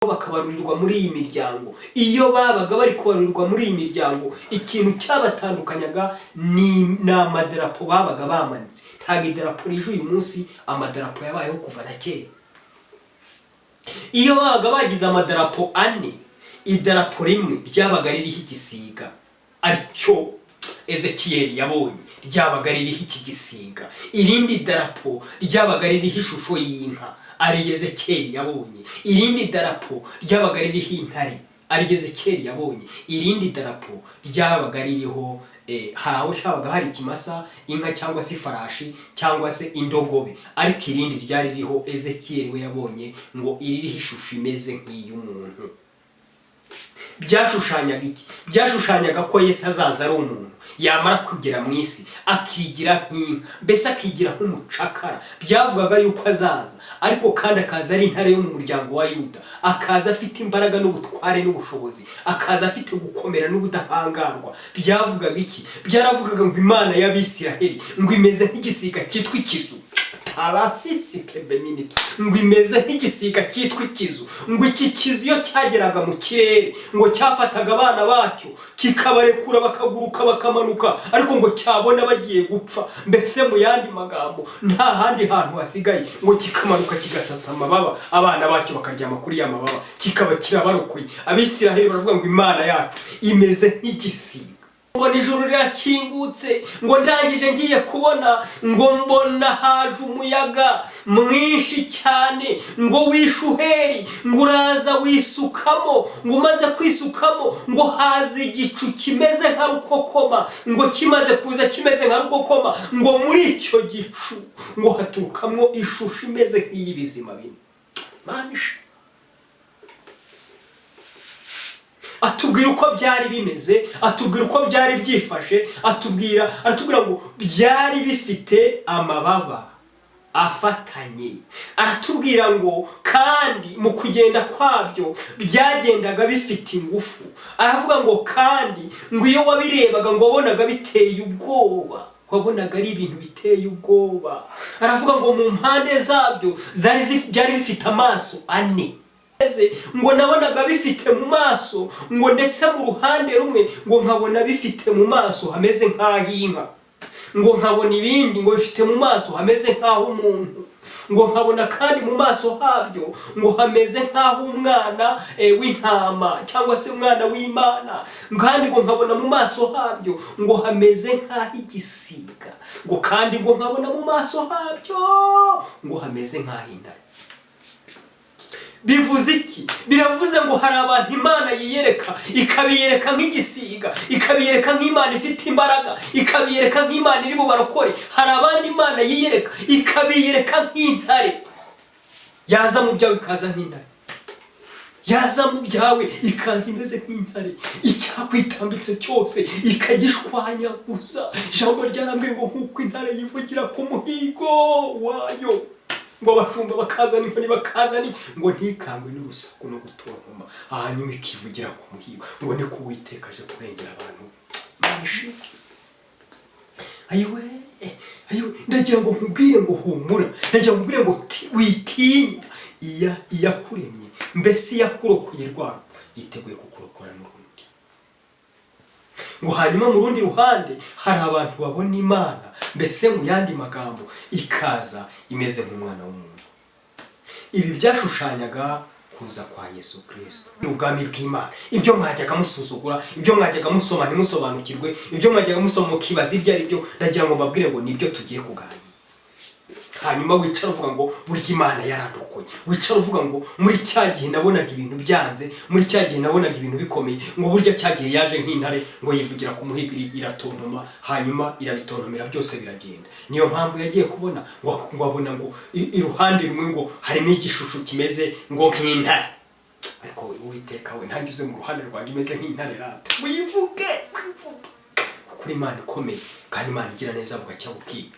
Bakabarurirwa muri iyi miryango. Iyo babaga bari kubarurirwa muri iyi miryango, ikintu cyabatandukanyaga ni amadarapo babaga bamanitse. Ntabwo idarapo rije uyu munsi, amadarapo yabayeho kuva na kera. Iyo babaga bagize amadarapo ane, idarapo rimwe ryabaga ririho igisiga, aricyo Ezekiyeli yabonye, ryabaga ririho iki gisiga. Irindi darapo ryabaga ririho ishusho y'inka, ari Ezekiyeli yabonye. Irindi darapo ryabaga ririho intare, ari Ezekiyeli yabonye. Irindi darapo ryabaga ririho, hari aho habaga hari ikimasa, inka cyangwa se ifarashi cyangwa se indogobe, ariko irindi ryari ririho Ezekiyeli we yabonye ngo iririho ishusho imeze nk'iy'umuntu. Byashushanyaga iki? Byashushanyaga ko Yesu azaza ari umuntu, yamara kugera mu isi akigira nk'inka, mbese akigira nk'umucakara. Byavugaga yuko azaza, ariko kandi akaza ari intare yo mu muryango wa Yuda, akaza afite imbaraga n'ubutware n'ubushobozi, akaza afite gukomera n'ubudahangarwa. Byavugaga iki? Byaravugaga ngo Imana y'Abisiraheli ngo imeze nk'igisiga cyitwa ikizu, tarasisi kebeminito, ngo imeze nk'igisiga cyitwa ikizu. Ngo iki kizu iyo cyageraga mu kirere, ngo cyafataga abana bacyo kikabarekura, bakaguruka, bakamanuka, ariko ngo cyabona bagiye gupfa, mbese mu yandi magambo nta handi hantu hasigaye, ngo kikamanuka kigasasa amababa, abana bacyo bakaryama kuri ya mababa, kikaba kirabarokoye. Abisiraheli baravuga ngo Imana yacu imeze nk'igisiga. Mbona ijuru rirakingutse, ngo ndangije ngiye kubona, ngo mbona haje umuyaga mwinshi cyane, ngo wishuheri, ngo uraza wisukamo, ngo umaze kwisukamo, ngo haza igicu kimeze nka rukokoma. Ngo kimaze kuza kimeze nka rukokoma, ngo muri icyo gicu ngo haturukamo ishusho imeze nk'iy'ibizima bine. Mana isha, atubwira uko byari bimeze, atubwira uko byari byifashe, aratubwira ngo byari bifite amababa afatanye. Aratubwira ngo kandi mu kugenda kwabyo byagendaga bifite ingufu. Aravuga ngo kandi ngo iyo wabirebaga, ngo wabonaga biteye ubwoba, wabonaga ari ibintu biteye ubwoba. Aravuga ngo mu mpande zabyo byari bifite amaso ane, ngo nabonaga bifite mu maso, ngo ndetse mu ruhande rumwe ngo nkabona bifite mu maso hameze nk'ah'inka, ngo nkabona ibindi ngo bifite mu maso hameze nk'ah'umuntu, ngo nkabona kandi mu maso habyo ngo hameze nk'ah'umwana w'intama cyangwa se umwana w'Imana, kandi ngo nkabona mu maso habyo ngo hameze nk'ah'igisiga, ngo kandi ngo nkabona mu maso habyo ngo hameze nk'ah'intare. Bivuze iki? Biravuze ngo hari abantu Imana yiyereka, ikabiyereka nk'igisiga, ikabiyereka nk'Imana ifite imbaraga, ikabiyereka nk'Imana iri bubarokore. Hari abandi Imana yiyereka, ikabiyereka nk'intare. Yaza mu byawe ikaza nk'intare, yaza mu byawe ikaza imeze nk'intare, icyakwitambitse cyose ikagishwanyaguza. Ijambo ryarambwiye ngo nk'uko intare yivugira ku muhigo wayo, ngo abashumba bakazana inkoni, bakazana, ngo ntikangwe n'urusaku no gutontoma, hanyuma ikivugira ku muhigo, ngo niko Uwiteka aje kurengera abantu. Ayiwe, ayiwe, ndagira ngo nkubwire ngo humura, ndagira ngo nkubwire ngo witinya. Iya iyakuremye, mbese iyakurokoye rwaro, yiteguye kukurokora n'urundi. Ngo hanyuma mu rundi ruhande hari abantu babona Imana, mbese mu yandi magambo ikaza imeze nk'umwana w'umuntu. Ibi byashushanyaga kuza kwa Yesu Kirisito, ubwami bw'Imana. Ibyo mwajyaga musuzugura, ibyo mwajyaga musoma ntimusobanukirwe, ibyo mwajyaga musoma mukibaza ibyo ari byo, ndagira ngo mbabwire ngo nibyo tugiye kuganira. Hanyuma wicara uvuga ngo burya Imana yarandokoye, wicara uvuga ngo muri cya gihe nabonaga ibintu byanze, muri cya gihe nabonaga ibintu bikomeye, ngo burya cya gihe yaje nk'intare, ngo yivugira ku muhigo, iratontoma, hanyuma irabitontomera byose biragenda. Niyo mpamvu yagiye kubona, ngo abona ngo iruhande rumwe ngo harimo igishusho kimeze ngo nk'intare. Ariko Uwiteka we, ntange uze mu ruhande rwanjye umeze nk'intare rata, wivuge, wivuge, kuko uri Imana ikomeye kandi Imana igira neza, bugacya bukiga.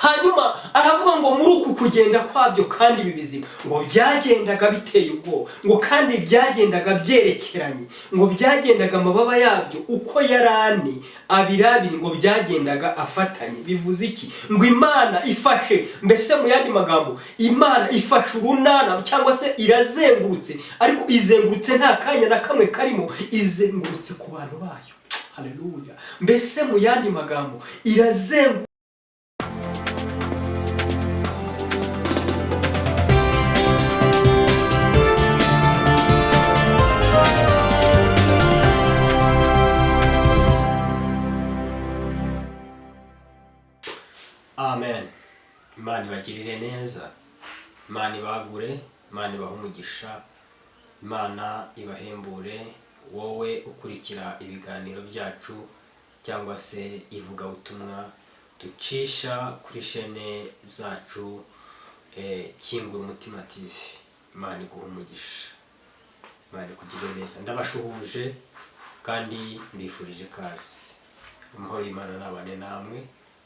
Hanyuma aravuga ngo muri uku kugenda kwabyo kandi ibi bizima ngo byagendaga biteye ubwoba, ngo kandi byagendaga byerekeranye, ngo byagendaga amababa yabyo uko yari ane, abiri abiri, ngo byagendaga afatanye. Bivuze iki? Ngo Imana ifashe, mbese mu yandi magambo Imana ifashe urunana, cyangwa se irazengurutse, ariko izengurutse nta kanya na kamwe karimo, izengurutse ku bantu bayo. Haleluya! Mbese mu yandi magambo irazengurutse. Amen. Imana ibagirire neza, Imana ibagure, Imana ibahe umugisha, Imana ibahembure, wowe ukurikira ibiganiro byacu cyangwa se ivugabutumwa ducisha kuri shene zacu, Kingura Umutima TV. Imana iguhe umugisha, Imana ikugirire neza. Ndabashuhuje kandi mbifurije ikaze. Amahoro y'Imana nabane namwe,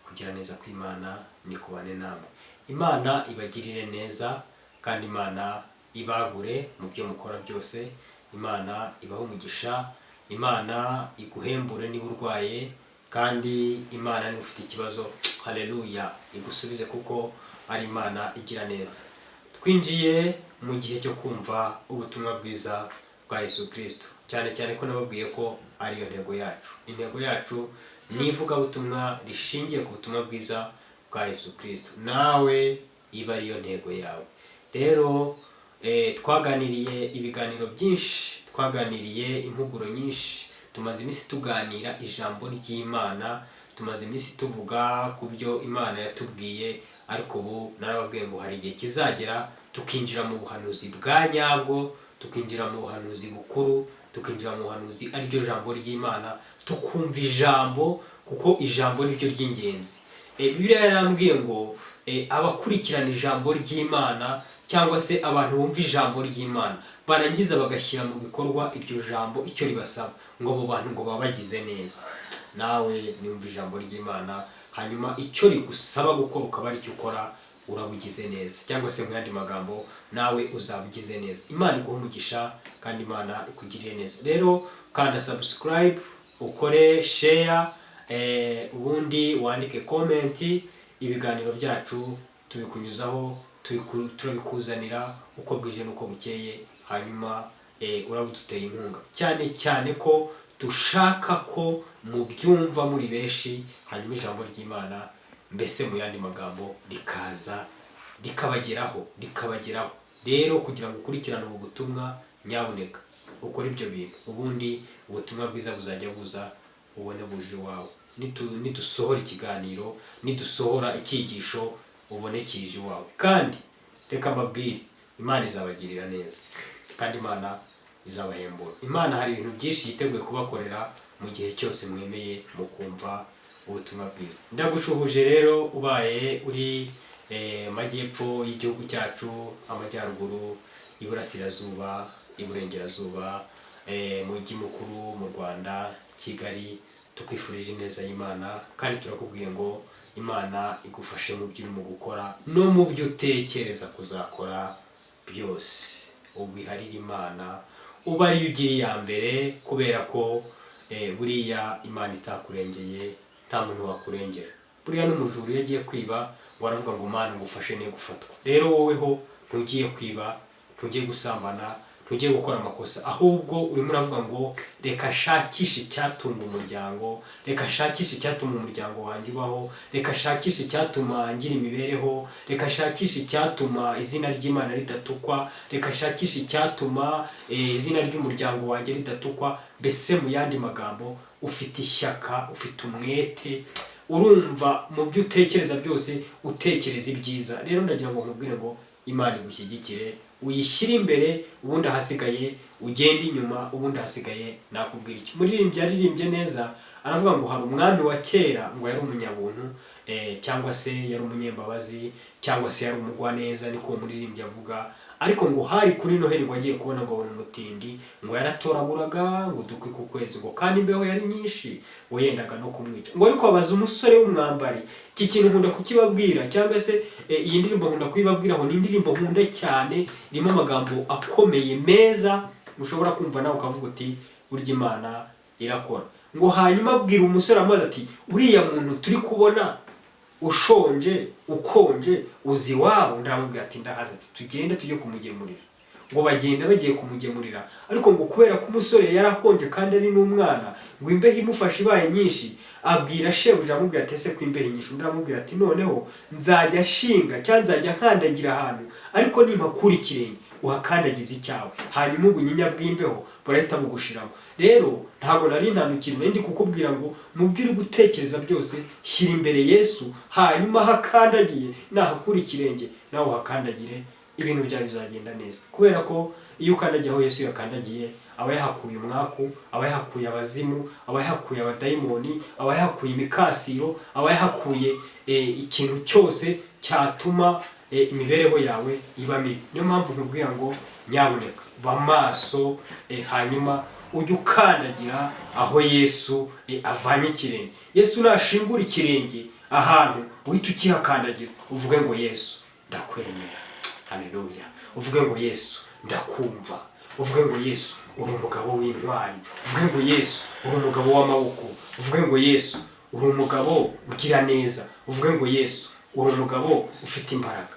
kugira neza kw'Imana ni kubane namwe. Imana ibagirire neza kandi Imana ibagure mu byo mukora byose. Imana ibahe umugisha, Imana iguhembure niba urwaye, kandi Imana niba ufite ikibazo, haleluya, igusubize kuko ari Imana igira neza. Twinjiye mu gihe cyo kumva ubutumwa bwiza bwa Yesu Kristo, cyane cyane ko nababwiye ko ariyo ntego yacu. Intego yacu ni ivugabutumwa rishingiye ku butumwa bwiza bwa Yesu Kristo, nawe iba ariyo ntego yawe. Rero twaganiriye ibiganiro byinshi, twaganiriye impuguro nyinshi, tumaze iminsi tuganira ijambo ry'Imana, tumaze iminsi tuvuga ku byo Imana yatubwiye, ariko ubu narababwiye ngo hari igihe kizagera tukinjira mu buhanuzi bwa nyabwo, tukinjira mu buhanuzi bukuru, tukinjira mu buhanuzi ariryo jambo ry'Imana, tukumva ijambo kuko ijambo niryo ry'ingenzi. Bibiliya yarambwiye ngo abakurikirana ijambo ry'Imana cyangwa se abantu bumva ijambo ry'Imana barangiza bagashyira mu bikorwa iryo jambo icyo ribasaba, ngo abo bantu ngo baba bagize neza. Nawe niwumva ijambo ry'Imana hanyuma icyo rigusaba gukora ukaba aricyo ukora, urabugize neza, cyangwa se mu yandi magambo nawe uzabugize neza. Imana iguhe umugisha kandi Imana ikugirire neza. Rero kanda subscribe, ukore share, ubundi wandike comment. Ibiganiro byacu tubikunyuzaho, turabikuzanira uko bwije n'uko bukeye, hanyuma urabuduteye inkunga, cyane cyane ko dushaka ko mubyumva muri benshi, hanyuma ijambo ry'Imana mbese mu yandi magambo rikaza rikabageraho, rikabageraho. Rero kugira ngo ukurikirane ubu butumwa, nyabuneka ukore ibyo bintu, ubundi ubutumwa bwiza buzajya buza ubone buje iwawe. Nidusohora ikiganiro, nidusohora icyigisho, ubone kije iwawe. Kandi reka mbabwire, Imana izabagirira neza kandi Imana izabahembura. Imana hari ibintu byinshi yiteguye kubakorera mu gihe cyose mwemeye mukumva ubutumwa bwiza. Ndagushuhuje rero ubaye uri majyepfo y'igihugu cyacu, amajyaruguru, iburasirazuba, iburengerazuba, mujyi mukuru mu Rwanda Kigali, tukwifurije ineza y'Imana kandi turakubwiye ngo Imana igufashe mu byo urimo gukora no mu byo utekereza kuzakora byose. Ubiharire Imana, uba ariyo ugira iya mbere, kubera ko buriya Imana itakurengeye nta muntu wakurengera. Buriya n'umujura iyo agiye kwiba ngo aravuga ngo Mana ngufashe ne gufatwa. Rero woweho ntugiye kwiba, ntugiye gusambana, ntugiye gukora amakosa, ahubwo urimo uravuga ngo reka nshakishe icyatunga umuryango, reka nshakishe icyatuma umuryango wanjye ubaho, reka nshakishe icyatuma ngira imibereho, reka nshakishe icyatuma izina ry'Imana ridatukwa, reka nshakishe icyatuma izina ry'umuryango wanjye ridatukwa. Mbese mu yandi magambo ufite ishyaka, ufite umwete, urumva mu byo utekereza byose utekereza ibyiza. Rero ndagira ngo nkubwire ngo Imana igushyigikire, uyishyire imbere, ubundi ahasigaye ugende inyuma, ubundi ahasigaye nakubwira iki. Muririmbyi yaririmbye neza aravuga ngo hari umwami wa kera ngo yari umunyabuntu, cyangwa se yari umunyembabazi, cyangwa se yari umugwaneza, niko uwo muririmbyi avuga. Ariko ngo hari kuri Noheli, ngo agiye kubona ngo abona umutindi ngo yaratoraguraga ngo udukwi ku kwezi, ngo kandi imbeho yari nyinshi, ngo yendaga no kumwica. Ngo ariko abaza umusore w'umwambari. Iki kintu nkunda kukibabwira, cyangwa se iyi ndirimbo nkunda kuyibabwira, ngo ni indirimbo nkunda cyane, irimo amagambo akomeye meza ushobora kumva nawe ukavuga uti: "Burya Imana irakora." Ngo hanyuma abwira umusore, amubaza ati: "Uriya muntu turi kubona ushonje, ukonje, uzi iwabo?" Ndamubwira ati: "Ndahaza." Ati: "Tugende tujye kumugemurira." Ngo bagenda bagiye kumugemurira, ariko ngo kubera ko umusore yari akonje kandi ari n'umwana, ngo imbeho imufashe ibaye nyinshi, abwira shebuja, amubwira ati: "Ese ko imbeho nyinshi?" Undi aramubwira ati: "Noneho nzajya nshinga cyangwa nzajya nkandagira ahantu, ariko nimpakura ikirenge uhakandagiza icyawe, hanyuma ubunyinya bw'imbeho burahita bugushiramo." Rero ntabwo nari ntandukira, nari ndi kukubwira ngo mu byo uri gutekereza byose shyira imbere Yesu, hanyuma aho akandagiye, nahakura ikirenge nawe uhakandagire, ibintu byawe bizagenda neza. Kubera ko iyo ukandagiye aho Yesu yakandagiye, aba yahakuye umwaku, aba yahakuye abazimu, aba yahakuye abadayimoni, aba yahakuye imikasiro, aba yahakuye ikintu cyose cyatuma imibereho yawe iba mibi. Niyo mpamvu nkubwira ngo nyabuneka ba maso, hanyuma ujye ukandagira aho Yesu avanye ikirenge. Yesu nashingura ikirenge ahantu, uhita ukihakandagiza, uvuge ngo: "Yesu, ndakwemera." Haleluya! Uvuge ngo: "Yesu, ndakumva." Uvuge ngo: "Yesu, uri umugabo w'intwari." Uvuge ngo: "Yesu, uri umugabo w'amaboko." Uvuge ngo: "Yesu, uri umugabo ugira neza." Uvuge ngo: "Yesu, uri umugabo ufite imbaraga."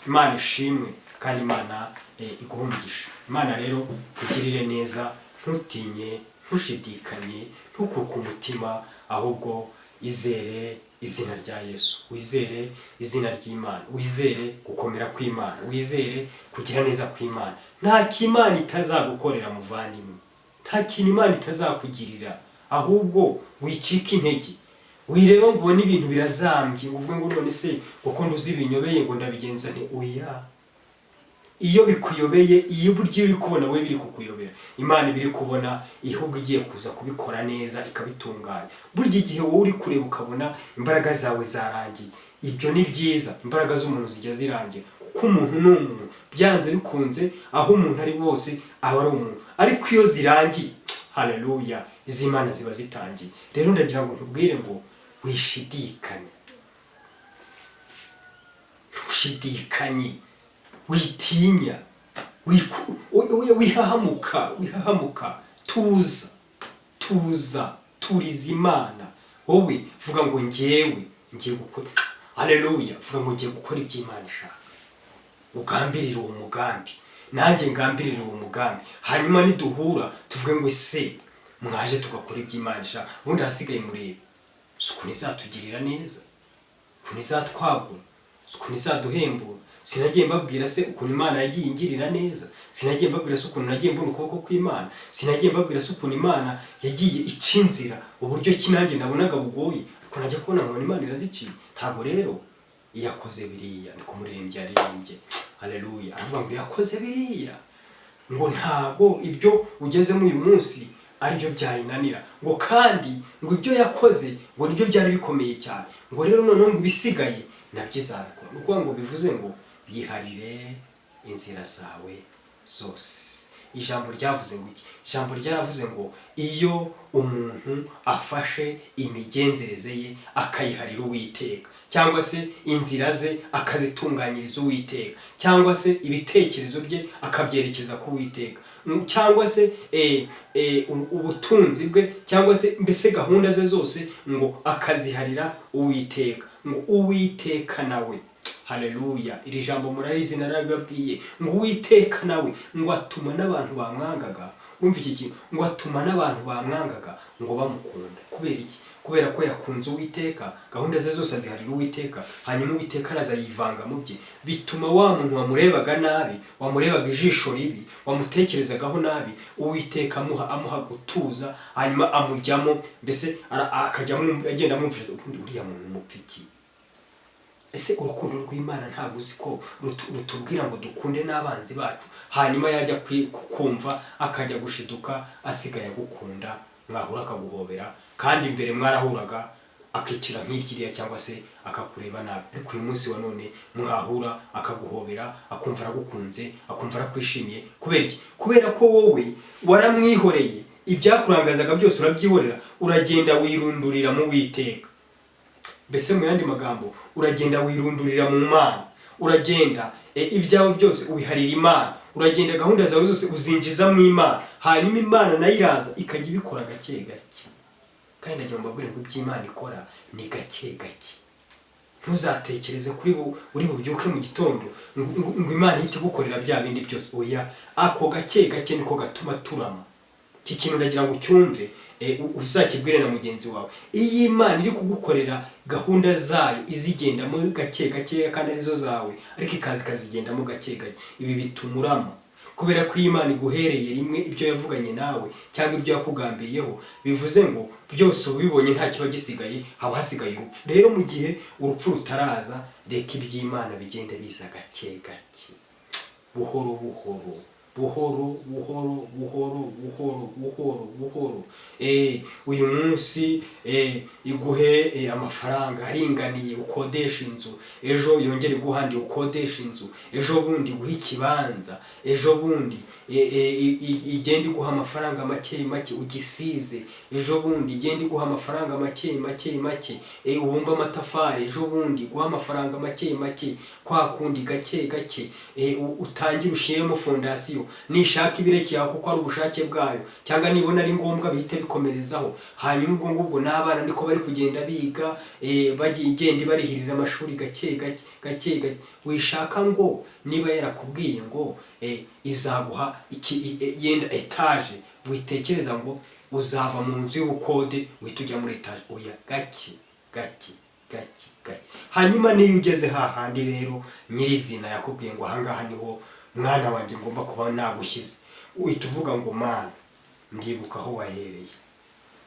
Imana ishimwe kandi Imana iguhe umugisha. Imana rero igirire neza. Ntutinye, ntushidikanye, ntukuke umutima, ahubwo izere izina rya Yesu, wizere izina ry'Imana, wizere gukomera kw'Imana, wizere kugira neza kw'Imana. Nta Imana itazagukorera, muvandimwe, nta kintu Imana itazakugirira. Ahubwo wicika intege, wireba ngo ubone ibintu birazambye, ngo uvuge ngo: "None se kuko nduzi binyobeye, ngo ndabigenza nte?" Oya, iyo bikuyobeye, iyo buryo uri kubona wowe biri kukuyobera, Imana iba iri kubona ihubwo igiye kuza kubikora neza, ikabitunganya. Burya igihe wowe uri kureba ukabona imbaraga zawe zarangiye, ibyo ni byiza. Imbaraga z'umuntu zijya zirangira, kuko umuntu ni umuntu, byanze bikunze aho umuntu ari bose aba ari umuntu. Ariko iyo zirangiye, haleluya, iz'Imana ziba zitangiye. Rero ndagira ngo nkubwire ngo wishidikanye, ntushidikanye, witinya, wihahamuka, wihahamuka. Tuza, tuza, turiza Imana. Wowe vuga ngo: "Ngewe ngiye gukora." Haleluya! Vuga ngo: "Ngiye gukora ibyo Imana ishaka." Ugambirire uwo mugambi, nanjye ngambirire uwo mugambi, hanyuma niduhura tuvuge ngo: "Ese mwaje tugakora ibyo Imana ishaka?" Ubundi ahasigaye murebe si ukuntu izatugirira neza, ukuntu izatwagura, si ukuntu izaduhembura. Sinagiye mbabwira se ukuntu Imana yagiye ingirira neza? Sinagiye mbabwira se ukuntu nagiye mbona ukuboko kw'Imana? Sinagiye mbabwira se ukuntu Imana yagiye ica inzira, uburyo ki nanjye nabonaga bugoye, ariko najya kubona nkabona Imana iraziciye? Ntabwo rero iyo yakoze biriya, niko umuririmbyi yaririmbye. Haleluya! Aravuga ngo yakoze biriya, ngo ntago ibyo ugezemo uyu munsi aribyo byayinanira, ngo kandi ngo ibyo yakoze ngo nibyo byari bikomeye cyane, ngo rero noneho ngo ibisigaye nabyo izabikora. Ni ukuvuga ngo bivuze ngo yiharire inzira zawe zose. Ijambo ryavuze ngo iki? Ijambo ryaravuze ngo iyo umuntu afashe imigenzereze ye akayiharira Uwiteka, cyangwa se inzira ze akazitunganyiriza Uwiteka, cyangwa se ibitekerezo bye akabyerekeza ku Uwiteka, cyangwa se ubutunzi bwe, cyangwa se mbese gahunda ze zose ngo akaziharira Uwiteka, ngo Uwiteka nawe, haleluya, iri jambo murarizi, narabibabwiye, ngo Uwiteka nawe ngo atuma n'abantu bamwangaga, wumva iki kintu, ngo atuma n'abantu bamwangaga ngo bamukunda. Kubera iki? Kubera ko yakunze Uwiteka, gahunda ze zose aziharira Uwiteka, hanyuma Uwiteka araza yivanga mu bye, bituma wa muntu wamurebaga nabi, wamurebaga ijisho ribi, wamutekerezagaho nabi, Uwiteka amuha gutuza, hanyuma amujyamo, mbese akajya agenda amwumviriza. Ubundi uriya muntu mupfa iki? Ese urukundo rw'Imana ntabwo uzi ko rutubwira ngo dukunde n'abanzi bacu? Hanyuma yajya kumva akajya gushiduka asigaye agukunda, mwahura akaguhobera, kandi imbere mwarahuraga. akicira nk'iryiriya cyangwa se akakureba nabi. Ariko uyu munsi wa none mwahura akaguhobera, akumva aragukunze, akumva arakwishimiye. Kubera iki? Kubera ko wowe waramwihoreye, ibyakurangazaga byose urabyihorera, uragenda wirundurira mu Witeka. Mbese mu yandi magambo, uragenda wirundurira mu Mana, uragenda ibyawe byose ubiharira Imana, uragenda gahunda zawe zose uzinjiza mu Imana, hanyuma Imana nayo iraza ikajya ibikora gake gake. Kandi ndagira ngo mbabwire ngo ibyo Imana ikora ni gake gake. Ntuzatekereze kuri uri bubyuke mu gitondo ngo Imana ihite igukorera bya bindi byose. Oya, ako gake gake niko gatuma turama. Iki kintu ndagira ngo ucyumve, uzakibwire na mugenzi wawe. Iyo Imana iri kugukorera gahunda zayo izigendamo gake gake kandi arizo zawe, ariko ikaza ikazigendamo gake gake, ibi bituma urama. Kubera ko iyo Imana iguhereye rimwe ibyo yavuganye nawe cyangwa ibyo yakugambiriyeho, bivuze ngo byose uba ubibonye, nta kiba gisigaye, haba hasigaye urupfu. Rero mu gihe urupfu rutaraza, reka iby'Imana bigende biza gake gake, buhoro buhoro, buhoro buhoro, buhoro buhoro, buhoro buhoro. Uyu munsi iguhe amafaranga aringaniye ukodesha inzu, ejo yongere iguhe andi ukodesha inzu, ejo bundi iguhe ikibanza, ejo bundi igende iguha amafaranga make make ugisize, ejo bundi igende iguha amafaranga make make make, ubumbe amatafari, ejo bundi iguha amafaranga make make, kwa kundi gake gake, utangire ushyiremo fondasiyo. Nishaka ibirekeye aho kuko ari ubushake bwayo, cyangwa nibona ari ngombwa bihite bikomerezaho. Hanyuma ubwo ngubwo n'abana niko bari kugenda biga, bagiye igenda ibarihirira amashuri gake gake, gake gake. Wishaka ngo niba yarakubwiye ngo izaguha iki, yenda etaje, witekereza ngo uzava mu nzu y'ubukode uhita ujya muri etaje. Oya, gake gake, gake gake. Hanyuma niyo ugeze hahandi rero nyirizina yakubwiye ngo ahangaha niho mwana wanjye ngomba kuba nagushyize, uhita uvuga ngo: "Mana, ndibuka aho wahereye,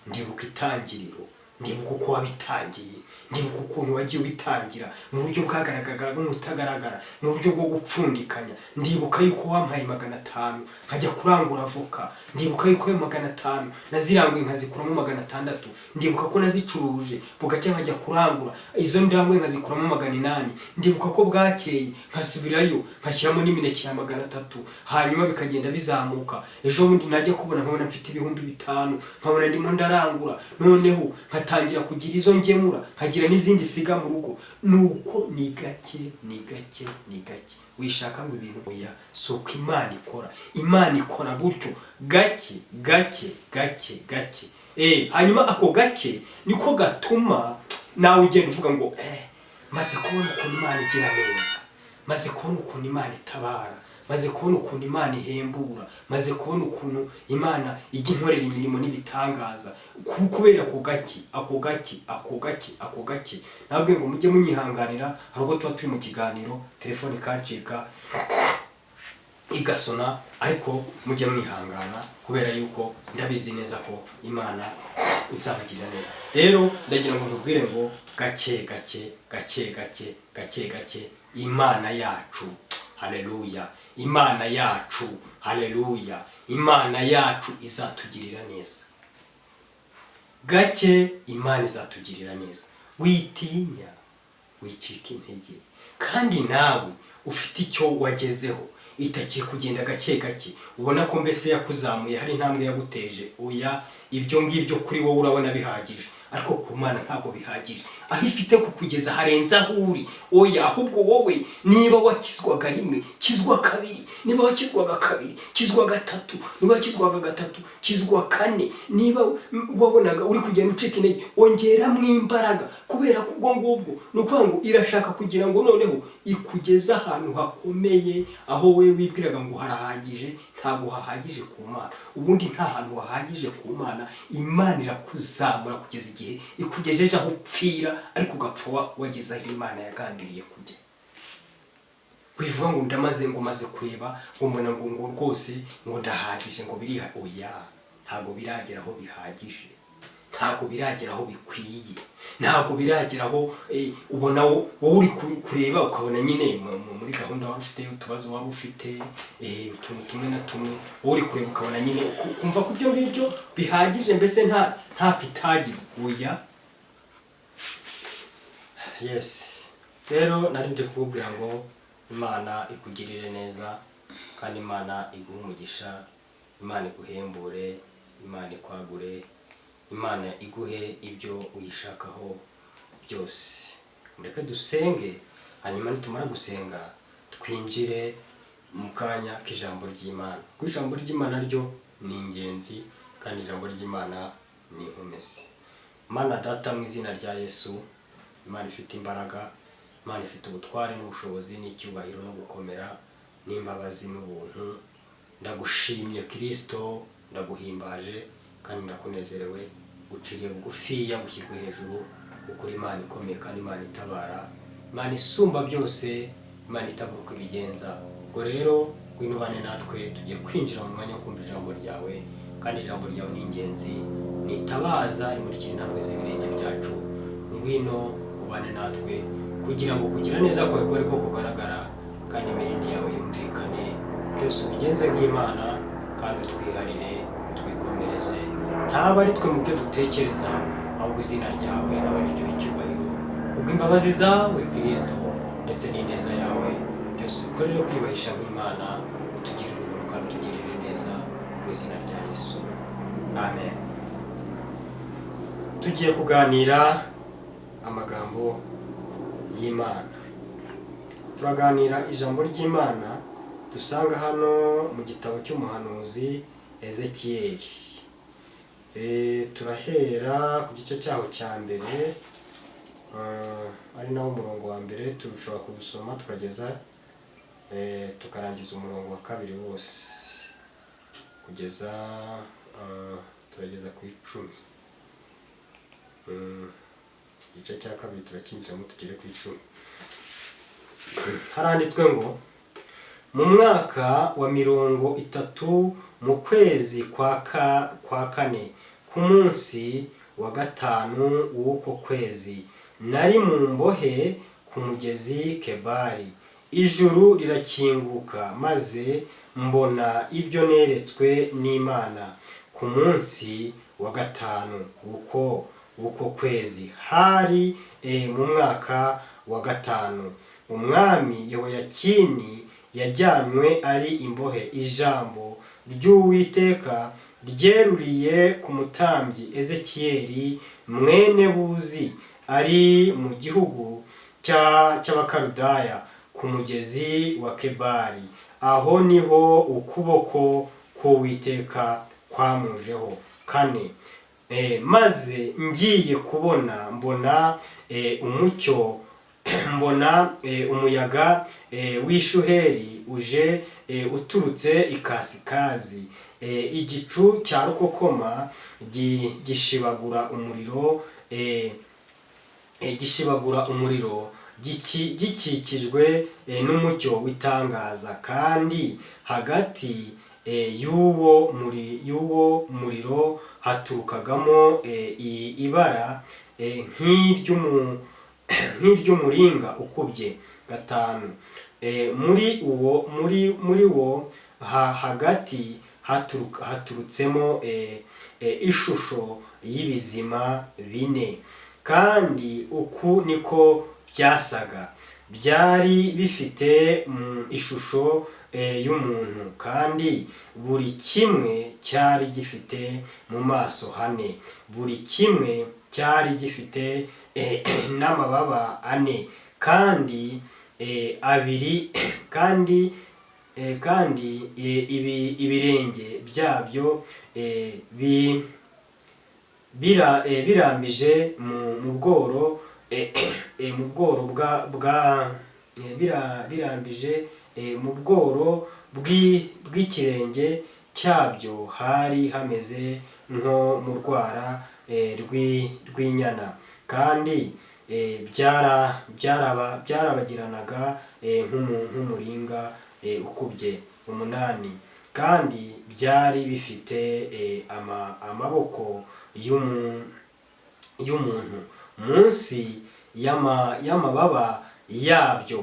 ndibuka itangiriro, ndibuka uko wabitangiye, ndibuka ukuntu wagiye ubitangira mu buryo bwagaragaraga n'ubutagaragara, mu buryo bwo gupfundikanya. Ndibuka yuko wampaye 500 nkajya kurangura avoka. Ndibuka yuko ayo 500 naziranguye nkazikuramo 600. Ndibuka ko nazicuruje bugacya nkajya kurangura, izo ndanguye nkazikuramo 800. Ndibuka ko bwakeye nkasubirayo nkashyiramo n'imineke ya 300, hanyuma bikagenda bizamuka. Ejo bundi najya kubona nkabona mfite 5000, nkabona ndimo ndarangura, noneho nkatangira kugira izo ngemura, nkagira n'izindi siga mu rugo." Nuko ni gake, ni gake, ni gake. Wishaka ngo ibintu, oya, si uko Imana ikora. Imana ikora gutyo, gake gake, gake gake. Hanyuma ako gake niko gatuma nawe ugenda uvuga ngo: "Maze kubona ukuntu Imana igira neza, maze kubona ukuntu Imana itabara, maze kubona ukuntu Imana ihembura, maze kubona ukuntu Imana ijya inkorera imirimo n'ibitangaza." Kubera ako gake, ako gake, ako gake, ako gake. Nabwe ngo mujye munyihanganira, hari ubwo tuba turi mu kiganiro telefone ikancika igasona, ariko mujye mwihangana kubera yuko ndabizi neza ko Imana izabagirira neza. Rero ndagira ngo nkubwire ngo gake gake, gake gake, gake gake. Imana yacu, haleluya! Imana yacu, haleluya! Imana yacu izatugirira neza gake, Imana izatugirira neza. Witinya, wicika intege. Kandi nawe ufite icyo wagezeho itakiri kugenda gake gake, ubona ko mbese yakuzamuye, hari intambwe yaguteje, oya, ibyo ngibyo kuri wowe urabona bihagije, ariko ku Mana ntabwo bihagije. Aho ifite kukugeza harenze aho uri. Oya, ahubwo wowe niba wakizwaga rimwe, kizwa kabiri; niba wakizwaga kabiri, kizwa gatatu; niba wakizwaga gatatu, kizwa kane; niba wabonaga uri kugenda ucika intege, ongeramo imbaraga. Kubera ko ubwo ngubwo ni ukuvuga ngo irashaka kugira ngo noneho ikugeze ahantu hakomeye. Aho we wibwiraga ngo harahagije, ntabwo hahagije ku Mana. Ubundi nta hantu hahagije ku Mana. Imana irakuzamura kugeza igihe ikugejeje aho upfira, ariko ugapfa wageze aho Imana yagambiriye kujya. Wivuga ngo ndamaze, ngo maze kureba, ngo mbona ngo rwose ngo ndahagije, ngo biriha. Oya, ntabwo biragera aho bihagije, ntabwo biragera aho bikwiye, ntabwo biragera aho ubona wowe uri kureba ukabona nyine muri gahunda wari ufite, utubazo wari ufite, utuntu tumwe na tumwe, wowe uri kureba ukabona nyine ukumva ko ibyo ngibyo bihagije, mbese nta ntako itagize. Oya. Yes, rero nari ndi kukubwira ngo Imana ikugirire neza, kandi Imana iguhe umugisha, Imana iguhembure, Imana ikwagure, Imana iguhe ibyo uyishakaho byose. Mureke dusenge, hanyuma nitumara gusenga twinjire mu kanya k'ijambo ry'Imana, kuko ijambo ry'Imana ryo ni ingenzi, kandi ijambo ry'Imana ni inkomezi. Mana Data, mu izina rya Yesu, Imana ifite imbaraga, Imana ifite ubutware n'ubushobozi n'icyubahiro no gukomera n'imbabazi n'ubuntu, ndagushimye Kirisito, ndaguhimbaje kandi ndakunezerewe. Guciriye bugufiya, gushyirwe hejuru, kuko uri Imana ikomeye kandi Imana itabara, Imana isumba byose, Imana itabura uko ibigenza. Ubwo rero ngwino ubane natwe, tugiye kwinjira mu mwanya wo kumva ijambo ryawe, kandi ijambo ryawe ni ingenzi, nitabaza rimurikira intambwe z'ibirenge byacu. Ngwino ubane natwe kugira ngo kugira neza kwawe kube ariko kugaragara, kandi imirindi yawe yumvikane. Byose ubigenze nk'Imana, kandi utwiharire, utwikomereze, ntaba ari twe mu byo dutekereza, ahubwo izina ryawe aba ari ryo icyubahiro, kubw'imbabazi zawe Kirisito ndetse n'ineza yawe. Byose ubikorere kwiyubahisha nk'Imana, utugirire ubuntu kandi utugirire neza, mu izina rya Yesu, amen. Tugiye kuganira amagambo y'Imana. Turaganira ijambo ry'Imana dusanga hano mu gitabo cy'umuhanuzi Ezekiyeli. Turahera ku gice cyaho cya mbere, ari nawo umurongo wa mbere. Tushobora kubusoma tukageza, tukarangiza umurongo wa kabiri wose, kugeza turageza ku 10. Igice cya kabiri turakinjiramo tugere ku 10. Haranditswe ngo: "Mu mwaka wa 30, mu kwezi kwa kane, ku munsi wa gatanu w'uko kwezi, nari mu mbohe ku mugezi Kebari. Ijuru rirakinguka, maze mbona ibyo neretswe n'Imana. Ku munsi wa gatanu w'uko kwezi, hari mu mwaka wa gatanu umwami Yehoyakini yajyanywe ari imbohe, ijambo ry'Uwiteka ryeruriye ku mutambyi Ezekiyeli mwene Buzi, ari mu gihugu cy'Abakaludaya, ku mugezi wa Kebari. Aho niho ukuboko k'Uwiteka kwamujeho." Kane. Maze ngiye kubona, mbona umucyo, mbona umuyaga w'ishuheri uje uturutse ikasikazi, igicu cya rukokoma gishibagura umuriro, gishibagura umuriro, gikikijwe n'umucyo w'itangaza. Kandi hagati y'uwo muriro haturukagamo ibara nk'iry'umuringa ukubye. Gatanu. Muri uwo muri wo hagati haturutsemo ishusho y'ibizima bine, kandi uku niko byasaga: byari bifite ishusho y'umuntu, kandi buri kimwe cyari gifite mu maso hane, buri kimwe cyari gifite n'amababa ane, kandi abiri kandi ibirenge byabyo birambije mu bworo bwa birambije mu bworo bw'ikirenge cyabyo hari hameze nko mu rwara rw'inyana, kandi byarabagiranaga nk'umuringa ukubye. Umunani. Kandi byari bifite amaboko y'umuntu munsi y'amababa yabyo,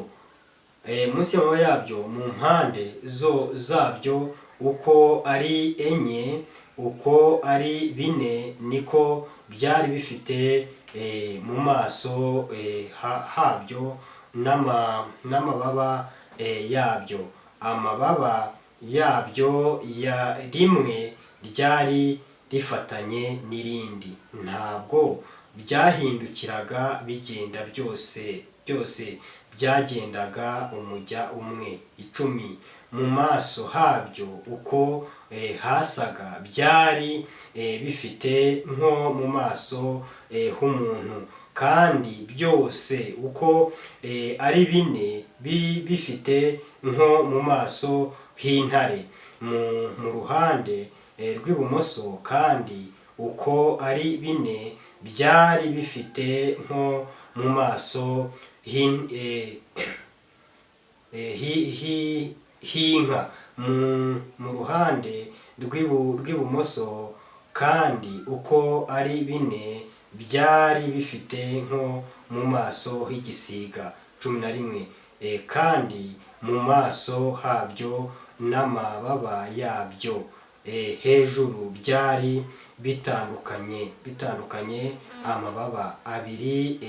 munsi y'amababa yabyo, mu mpande zo zabyo uko ari enye, uko ari bine niko byari bifite. mu maso habyo n'amababa yabyo. Amababa yabyo ya rimwe ryari rifatanye n'irindi, ntabwo byahindukiraga bigenda, byose byose byagendaga umujya umwe. 10. Mu maso habyo uko hasaga, byari bifite nko mu maso h'umuntu, kandi byose uko ari bine bifite nko mu maso h'intare. Mu ruhande rw'ibumoso kandi uko ari bine byari bifite nko mu maso h'inka. Mu ruhande rw'ibumoso kandi uko ari bine byari bifite nko mu maso h'igisiga. 11. Kandi mu maso habyo n'amababa yabyo hejuru byari bitandukanye, amababa abiri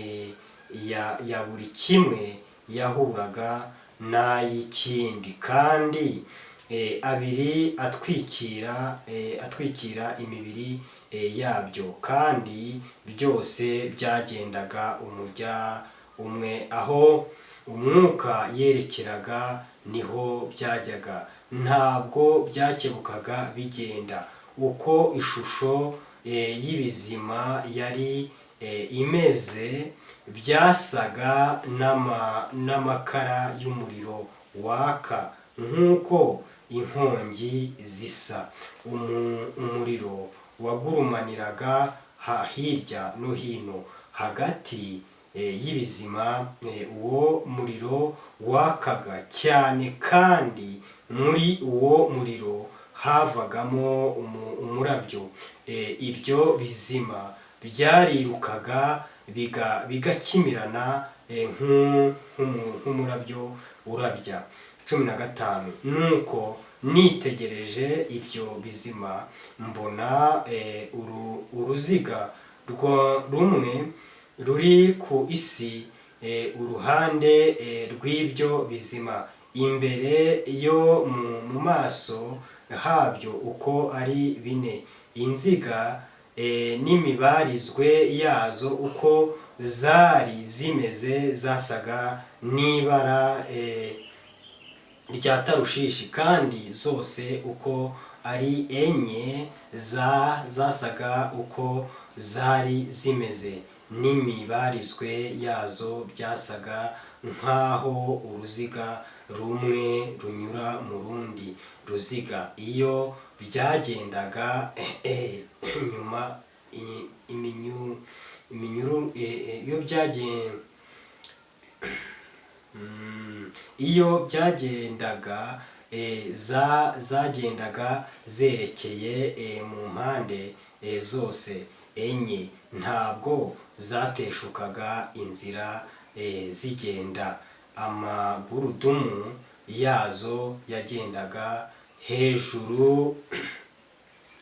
ya buri kimwe yahuraga n'ay'ikindi, kandi abiri atwikira imibiri yabyo, kandi byose byagendaga umujya umwe. Aho umwuka yerekeraga niho byajyaga, ntabwo byakebukaga bigenda. Uko ishusho y'ibizima yari imeze, byasaga n'amakara y'umuriro waka nk'uko inkongi zisa. Umuriro wagurumaniraga hirya no hino hagati y'ibizima. Uwo muriro wakaga cyane, kandi muri uwo muriro havagamo umurabyo. Ibyo bizima byarirukaga bigakimirana nk'umurabyo urabya. 15. Nuko nitegereje ibyo bizima, mbona uruziga rumwe ruri ku isi uruhande rw'ibyo bizima imbere yo mu maso habyo uko ari bine. Inziga n'imibarizwe yazo uko zari zimeze zasaga n'ibara rya Tarushishi, kandi zose uko ari enye zasaga uko zari zimeze n'imibarizwe yazo, byasaga nk'aho uruziga rumwe runyura mu rundi ruziga iyo byagendaga nyuma iminyuru iyo byagendaga zagendaga zerekeye mu mpande zose enye, ntabwo zateshukaga inzira zigenda. Amagurudumu yazo yagendaga hejuru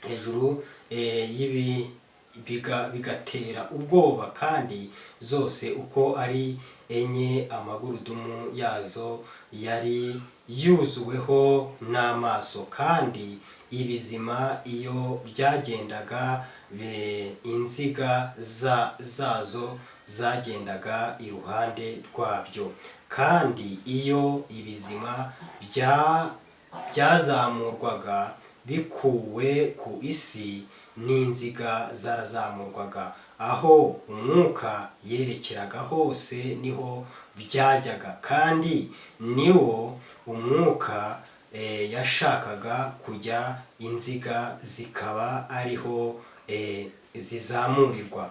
hejuru y'ibi bigatera ubwoba, kandi zose uko ari enye amagurudumu yazo yari yuzuweho n'amaso. Kandi ibizima iyo byagendaga, inziga zazo zagendaga iruhande rwabyo, kandi iyo ibizima byazamurwaga bikuwe ku isi, n'inziga zarazamurwaga. Aho umwuka yerekeraga hose niho byajyaga, kandi niwo umwuka yashakaga kujya, inziga zikaba ariho zizamurirwa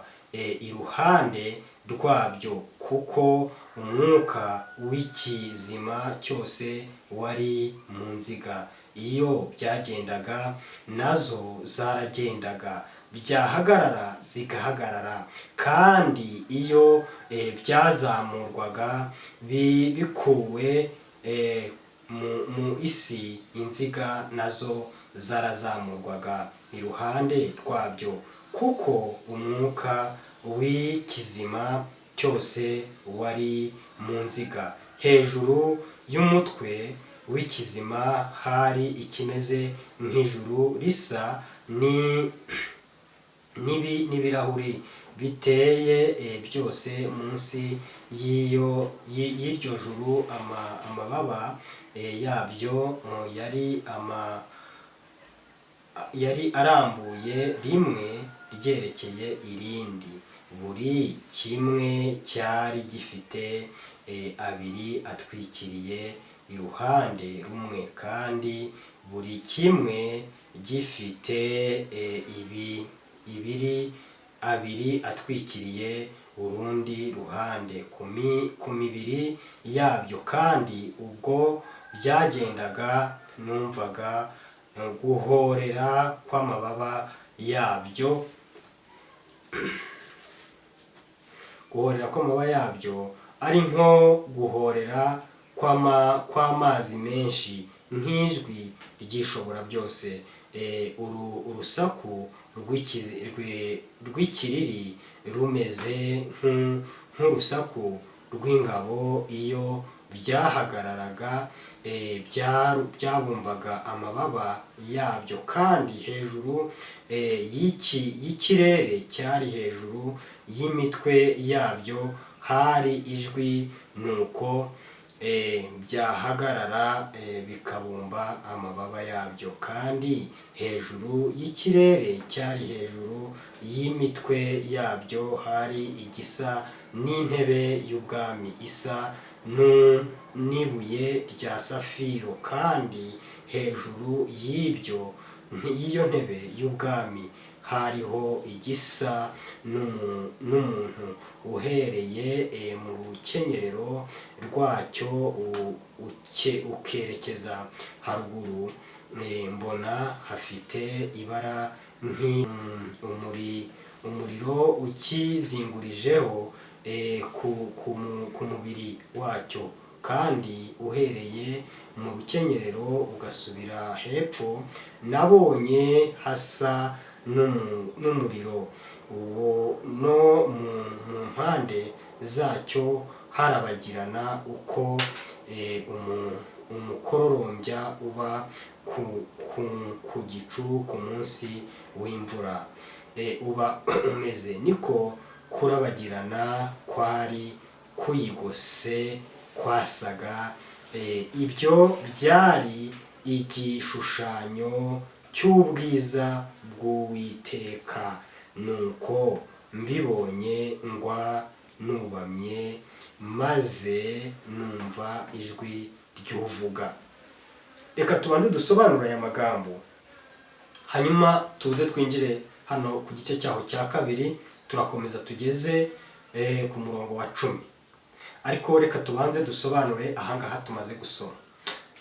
iruhande rwabyo, kuko umwuka w'ikizima cyose wari mu nziga. Iyo byagendaga, nazo zaragendaga, byahagarara zigahagarara. Kandi iyo byazamurwaga bikuwe mu isi, inziga nazo zarazamurwaga iruhande rwabyo. Kuko umwuka w'ikizima cyose wari mu nziga. Hejuru y'umutwe w'ikizima hari ikimeze nk'ijuru risa n'ibirahuri biteye byose. Munsi y'iryo juru amababa yabyo yari arambuye, rimwe ryerekeye irindi. Buri kimwe cyari gifite abiri atwikiriye iruhande rumwe, kandi buri kimwe gifite ibiri abiri atwikiriye urundi ruhande ku mibiri yabyo. Kandi ubwo byagendaga, numvaga guhorera kw'amababa yabyo. Guhorera kw'amababa yabyo ari nko guhorera kw'amazi menshi, nk'ijwi ry'Ishobora byose, urusaku rw'ikiriri rumeze nk'urusaku rw'ingabo. Iyo byahagararaga, byabumbaga amababa yabyo, kandi hejuru y'ikirere cyari hejuru y'imitwe yabyo hari ijwi. Nuko byahagarara, bikabumba amababa yabyo, kandi hejuru y'ikirere cyari hejuru y'imitwe yabyo hari igisa n'intebe y'ubwami isa n'ibuye rya safiro, kandi hejuru y'iyo ntebe y'ubwami hariho igisa n'umuntu. Uhereye mu rukenyerero rwacyo ukerekeza haruguru, mbona hafite ibara nk'umuriro ukizingurijeho ku mubiri wacyo. Kandi uhereye mu rukenyerero ugasubira hepfo, nabonye hasa n'umuriro uwo, no mu mpande zacyo harabagirana uko umukororombya uba ku gicu ku munsi w'imvura uba umeze, niko kurabagirana kwari kuyigose kwasaga. Ibyo byari igishushanyo cy'ubwiza bw'Uwiteka. Nuko mbibonye, ngwa nubamye, maze numva ijwi ry'uvuga. Reka tubanze dusobanure aya magambo, hanyuma tuze twinjire hano ku gice cyaho cya kabiri. Turakomeza tugeze ku murongo wa 10, ariko reka tubanze dusobanure ahangaha tumaze gusoma.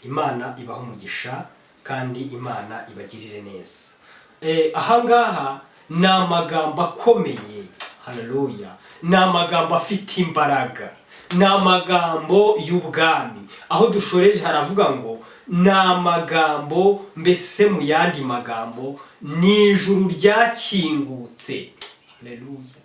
Imana ibaha umugisha kandi Imana ibagirire neza. Ahangaha ni amagambo akomeye, haleluya! Ni amagambo afite imbaraga, ni amagambo y'ubwami. Aho dushoreje haravuga ngo ni amagambo, mbese mu yandi magambo ni ijuru ryakingutse, haleluya!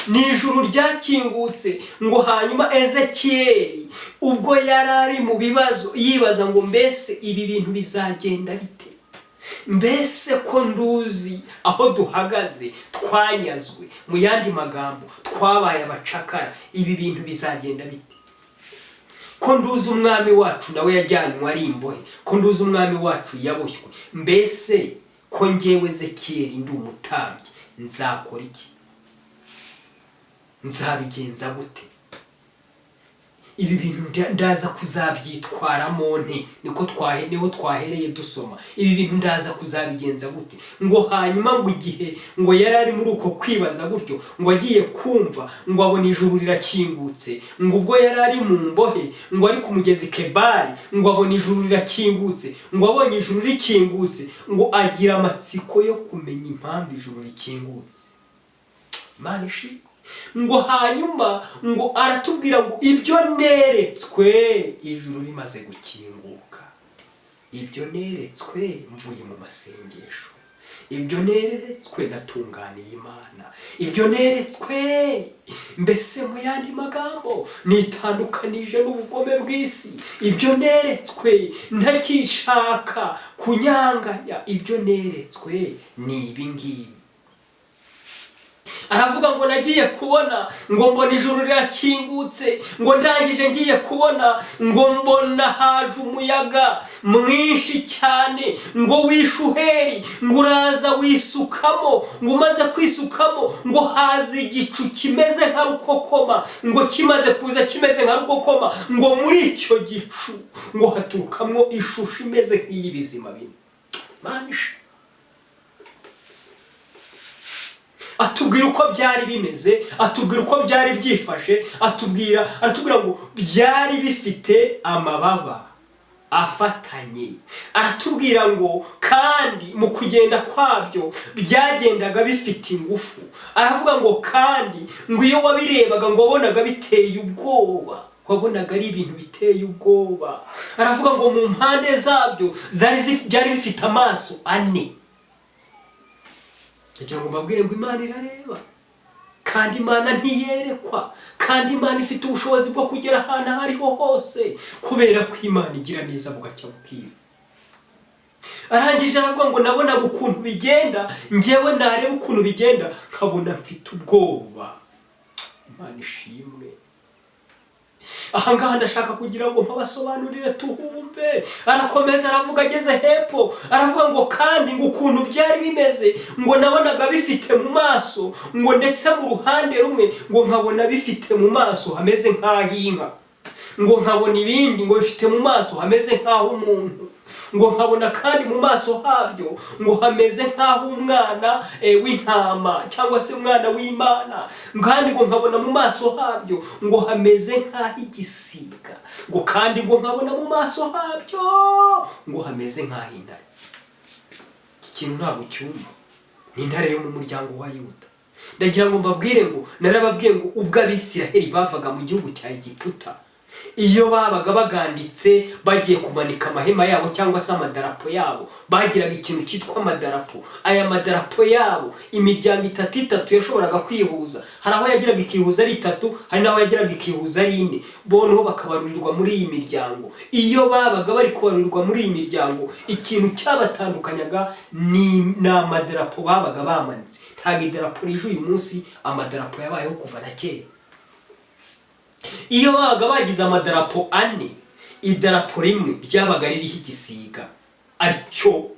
Ni ijuru ryakingutse. Ngo hanyuma Ezekiyeli, ubwo yari ari mu bibazo, yibaza ngo: "Mbese ibi bintu bizagenda bite? Mbese ko nduzi aho duhagaze, twanyazwe, mu yandi magambo twabaye abacakara, ibi bintu bizagenda bite? Ko nduzi umwami wacu nawe yajyanywe ari imbohe, ko nduzi umwami wacu yaboshywe, mbese ko ngewe Ezekiyeli ndi umutambyi, nzakora iki? Nzabigenza gute? Ibi bintu ndaza kuzabyitwaramo nte?" Niko twahe, niho twahereye dusoma. Ibi bintu ndaza kuzabigenza gute? Ngo hanyuma ngo igihe ngo yari ari muri uko kwibaza gutyo, ngo agiye kumva, ngo abona ijuru rirakingutse. Ngo ubwo yari ari mu mbohe, ngo ari ku mugezi Kebari, ngo abona ijuru rirakingutse. Ngo abonye ijuru rikingutse, ngo agira amatsiko yo kumenya impamvu ijuru rikingutse. Imana ishimwe! Ngo hanyuma ngo aratubwira ngo ibyo neretswe ijuru rimaze gukinguka, ibyo neretswe mvuye mu masengesho. Ibyo neretswe natunganiye Imana, ibyo neretswe, mbese mu yandi magambo nitandukanije n'ubugome bw'isi, ibyo neretswe ntakishaka kunyanganya, ibyo neretswe ni ibi ngibi. Aravuga ngo nagiye kubona, ngo mbona ijuru rirakingutse, ngo ndangije ngiye kubona, ngo mbona haje umuyaga mwinshi cyane, ngo wishuheri, ngo uraza wisukamo, ngo umaze kwisukamo, ngo haza igicu kimeze nka rukokoma, ngo kimaze kuza kimeze nka rukokoma, ngo muri icyo gicu ngo haturukamo ishusho imeze nk'iy'ibizima bine. Manisha atubwira uko byari bimeze, atubwira uko byari byifashe, aratubwira ngo byari bifite amababa afatanye, aratubwira ngo kandi mu kugenda kwabyo byagendaga bifite ingufu, aravuga ngo kandi ngo iyo wabirebaga ngo wabonaga biteye ubwoba, wabonaga ari ibintu biteye ubwoba. Aravuga ngo mu mpande zabyo byari bifite amaso ane. Kugira ngo mbabwire ngo Imana irareba, kandi Imana ntiyerekwa, kandi Imana ifite ubushobozi bwo kugera ahantu aho ariho hose, kubera ko Imana igira neza bugacya bukira. Arangije aravuga ngo nabonaga ukuntu bigenda, njyewe nareba ukuntu bigenda nkabona mfite ubwoba. Imana ishimwe. Ahangaha ndashaka kugira ngo mpabasobanurire tuhumve. Arakomeza aravuga ageze hepfo, aravuga ngo kandi ngo ukuntu byari bimeze, ngo nabonaga bifite mu maso, ngo ndetse mu ruhande rumwe ngo nkabona bifite mu maso hameze nk'ah'inka, ngo nkabona ibindi ngo bifite mu maso hameze nk'ah'umuntu, ngo nkabona kandi mu maso habyo ngo hameze nk'ah'umwana w'intama cyangwa se umwana w'Imana, kandi ngo nkabona mu maso habyo ngo hameze nk'ah'igisiga, ngo kandi ngo nkabona mu maso habyo ngo hameze nk'ah'intare. Iki kintu ntabwo cyumva, ni intare yo mu muryango wa Yuda. Ndagira ngo mbabwire ngo narababwiye ngo ubwo Abisiraheli bavaga mu gihugu cya Egiputa, iyo babaga baganditse bagiye kumanika amahema yabo cyangwa se amadarapo yabo, bagiraga ikintu cyitwa amadarapo. Aya madarapo yabo imiryango itatu itatu yashoboraga kwihuza, hari aho yagiraga ikihuza ari itatu, hari n'aho yagiraga ikihuza ari ine, boneho bakabarurirwa muri iyi miryango. Iyo babaga bari kubarurirwa muri iyi miryango, ikintu cyabatandukanyaga ni amadarapo babaga bamanitse. Ntabwo idarapo rije uyu munsi, amadarapo yabayeho kuva na kera. Iyo babaga bagize amadarapo ane, idarapo rimwe ryabaga ririho igisiga, aricyo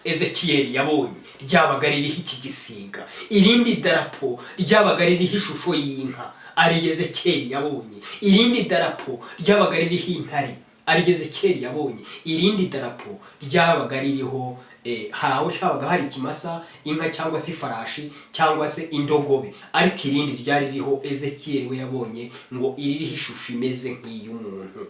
Ezekiyeli yabonye, ryabaga ririho iki gisiga. Irindi darapo ryabaga ririho ishusho y'inka, ari Ezekiyeli yabonye. Irindi darapo ryabaga ririho intare, ari Ezekiyeli yabonye. Irindi darapo ryabaga ririho hari aho habaga hari ikimasa, inka cyangwa se ifarashi cyangwa se indogobe, ariko irindi ryari ririho Ezekiyeli we yabonye ngo iririho ishusho imeze nk'iy'umuntu.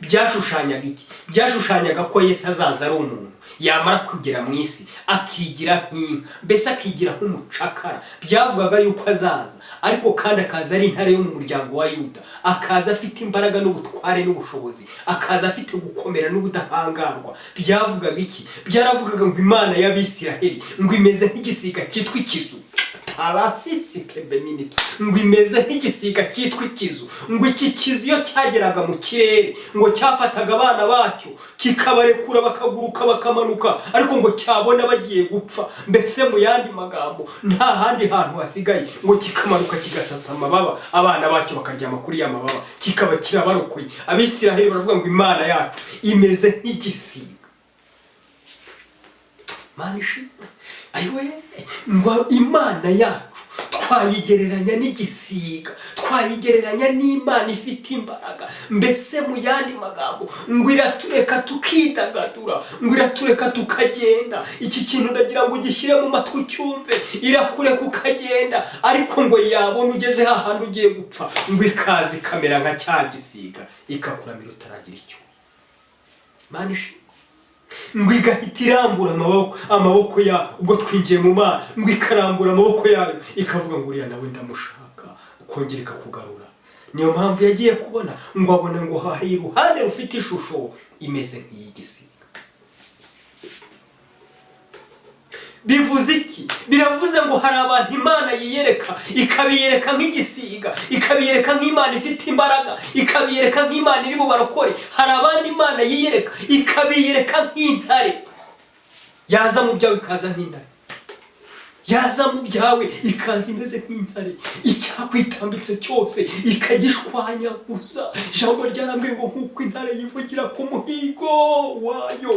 Byashushanyaga iki? Byashushanyaga ko Yesu azaza ari umuntu, yamara kugera mu isi akigira nk'inka, mbese akigira nk'umucakara. Byavugaga yuko azaza, ariko kandi akaza ari intare yo mu muryango wa Yuda, akaza afite imbaraga n'ubutware n'ubushobozi, akaza afite gukomera n'ubudahangarwa. Byavugaga iki? Byaravugaga ngo Imana y'Abisiraheli ngo imeze nk'igisiga cyitwa ikizu, ngo imeze nk'igisiga cyitwa ikizu, ngo iki kizu iyo cyageraga mu kirere ngo cyafataga abana bacyo kikabarekura bakaguruka bakamanuka, ariko ngo cyabona bagiye gupfa, mbese mu yandi magambo nta handi hantu hasigaye, ngo kikamanuka kigasasa amababa, abana bacyo bakaryama kuri ya mababa, kikaba kirabarokoye. Abisiraheli baravuga ngo Imana yacu imeze nk'igisiga. Mana ishimwe. Ayiwe, ngo Imana yacu twayigereranya n'igisiga, twayigereranya n'Imana ifite imbaraga. Mbese mu yandi magambo ngo iratureka tukidagadura, ngo iratureka tukagenda. Iki kintu ndagira ngo ugishyire mu matwi ucyumve. Irakureka ukagenda, ariko ngo yabona ugeze hahandi ugiye gupfa, ngo ikaza ikamera nka cya gisiga, ikakuramira utaragira icyo. Mana ishimwe. Ngo igahita irambura amaboko yayo, ubwo twinjiye mu Mana, ngo ikarambura amaboko yayo ikavuga ngo uriya nawe ndamushaka, ukongera ikakugarura. Niyo mpamvu yagiye kubona ngo abone ngo hari iruhande rufite ishusho imeze nk'iy'igisiga. Bivuze iki? Biravuze ngo hari abantu Imana yiyereka, ikabiyereka nk'igisiga, ikabiyereka nk'Imana ifite imbaraga, ikabiyereka nk'Imana iri bubarokore. Hari abandi Imana yiyereka ikabiyereka nk'intare. Yaza mu byawe ikaza nk'intare, yaza mu byawe ikaza imeze nk'intare, icyakwitambitse cyose ikagishwanyaguza. Ijambo ryarambwiye ngo nk'uko intare yivugira ku muhigo wayo,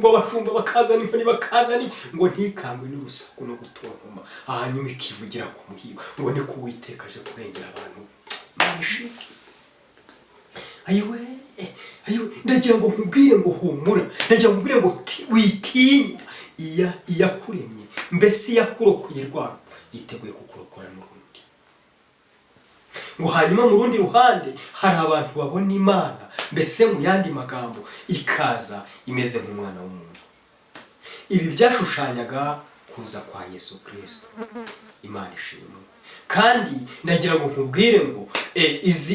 ngo abashumba bakazana inkoni, bakazana ngo ntikangwe n'urusaku no gutontoma, hanyuma ikivugira ku muhigo, ngo niko Uwiteka aje kurengera abantu. Imana ishimwe. Ayiwe, ayiwe, ndagira ngo nkubwire ngo humura, ndagira ngo nkubwire ngo witinya. Iya iyakuremye, mbese iyakurokoye rwaro, yiteguye kukurokora n'urundi. Ngo hanyuma mu rundi ruhande hari abantu babona Imana, mbese mu yandi magambo, ikaza imeze nk'umwana w'umuntu. Ibi byashushanyaga kuza kwa Yesu Kirisito. Imana ishimwe. Kandi ndagira ngo nkubwire ngo izi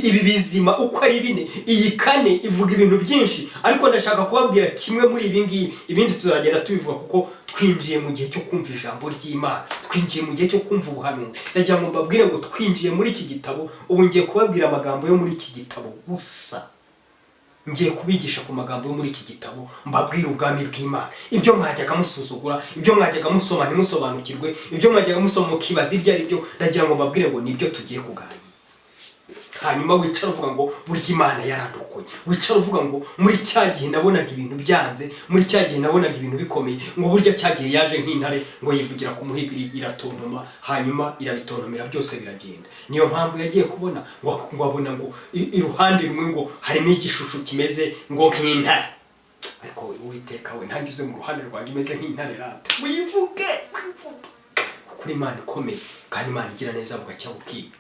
ibi bizima uko ari bine, iyi kane ivuga ibintu byinshi, ariko ndashaka kubabwira kimwe muri ibi ngibi, ibindi tuzagenda tubivuga, kuko twinjiye mu gihe cyo kumva ijambo ry'Imana, twinjiye mu gihe cyo kumva ubuhanuzi. Ndagira ngo mbabwire ngo twinjiye muri iki gitabo. Ubu ngiye kubabwira amagambo yo muri iki gitabo gusa, ngiye kubigisha ku magambo yo muri iki gitabo, mbabwire ubwami bw'Imana. Ibyo mwajyaga musuzugura, ibyo mwajyaga musoma ntimusobanukirwe, ibyo mwajyaga musoma mukibaza ibyo ari byo, ndagira ngo mbabwire ngo nibyo tugiye kuganira. Hanyuma wicara uvuga ngo burya Imana yarandokoye, wicara uvuga ngo muri cya gihe nabonaga ibintu byanze, muri cya gihe nabonaga ibintu bikomeye, ngo burya cya gihe yaje nk'intare, ngo yivugira ku muhigo, iratontoma, hanyuma irabitontomera byose biragenda. Niyo mpamvu yagiye kubona ngo abona ngo iruhande rumwe ngo harimo igishusho kimeze ngo nk'intare. Ariko Uwiteka we, ntange uze mu ruhande rwanjye umeze nk'intare rata, wivuge, wivuge, kuko uri Imana ikomeye kandi Imana igira neza, bugacya bukiga.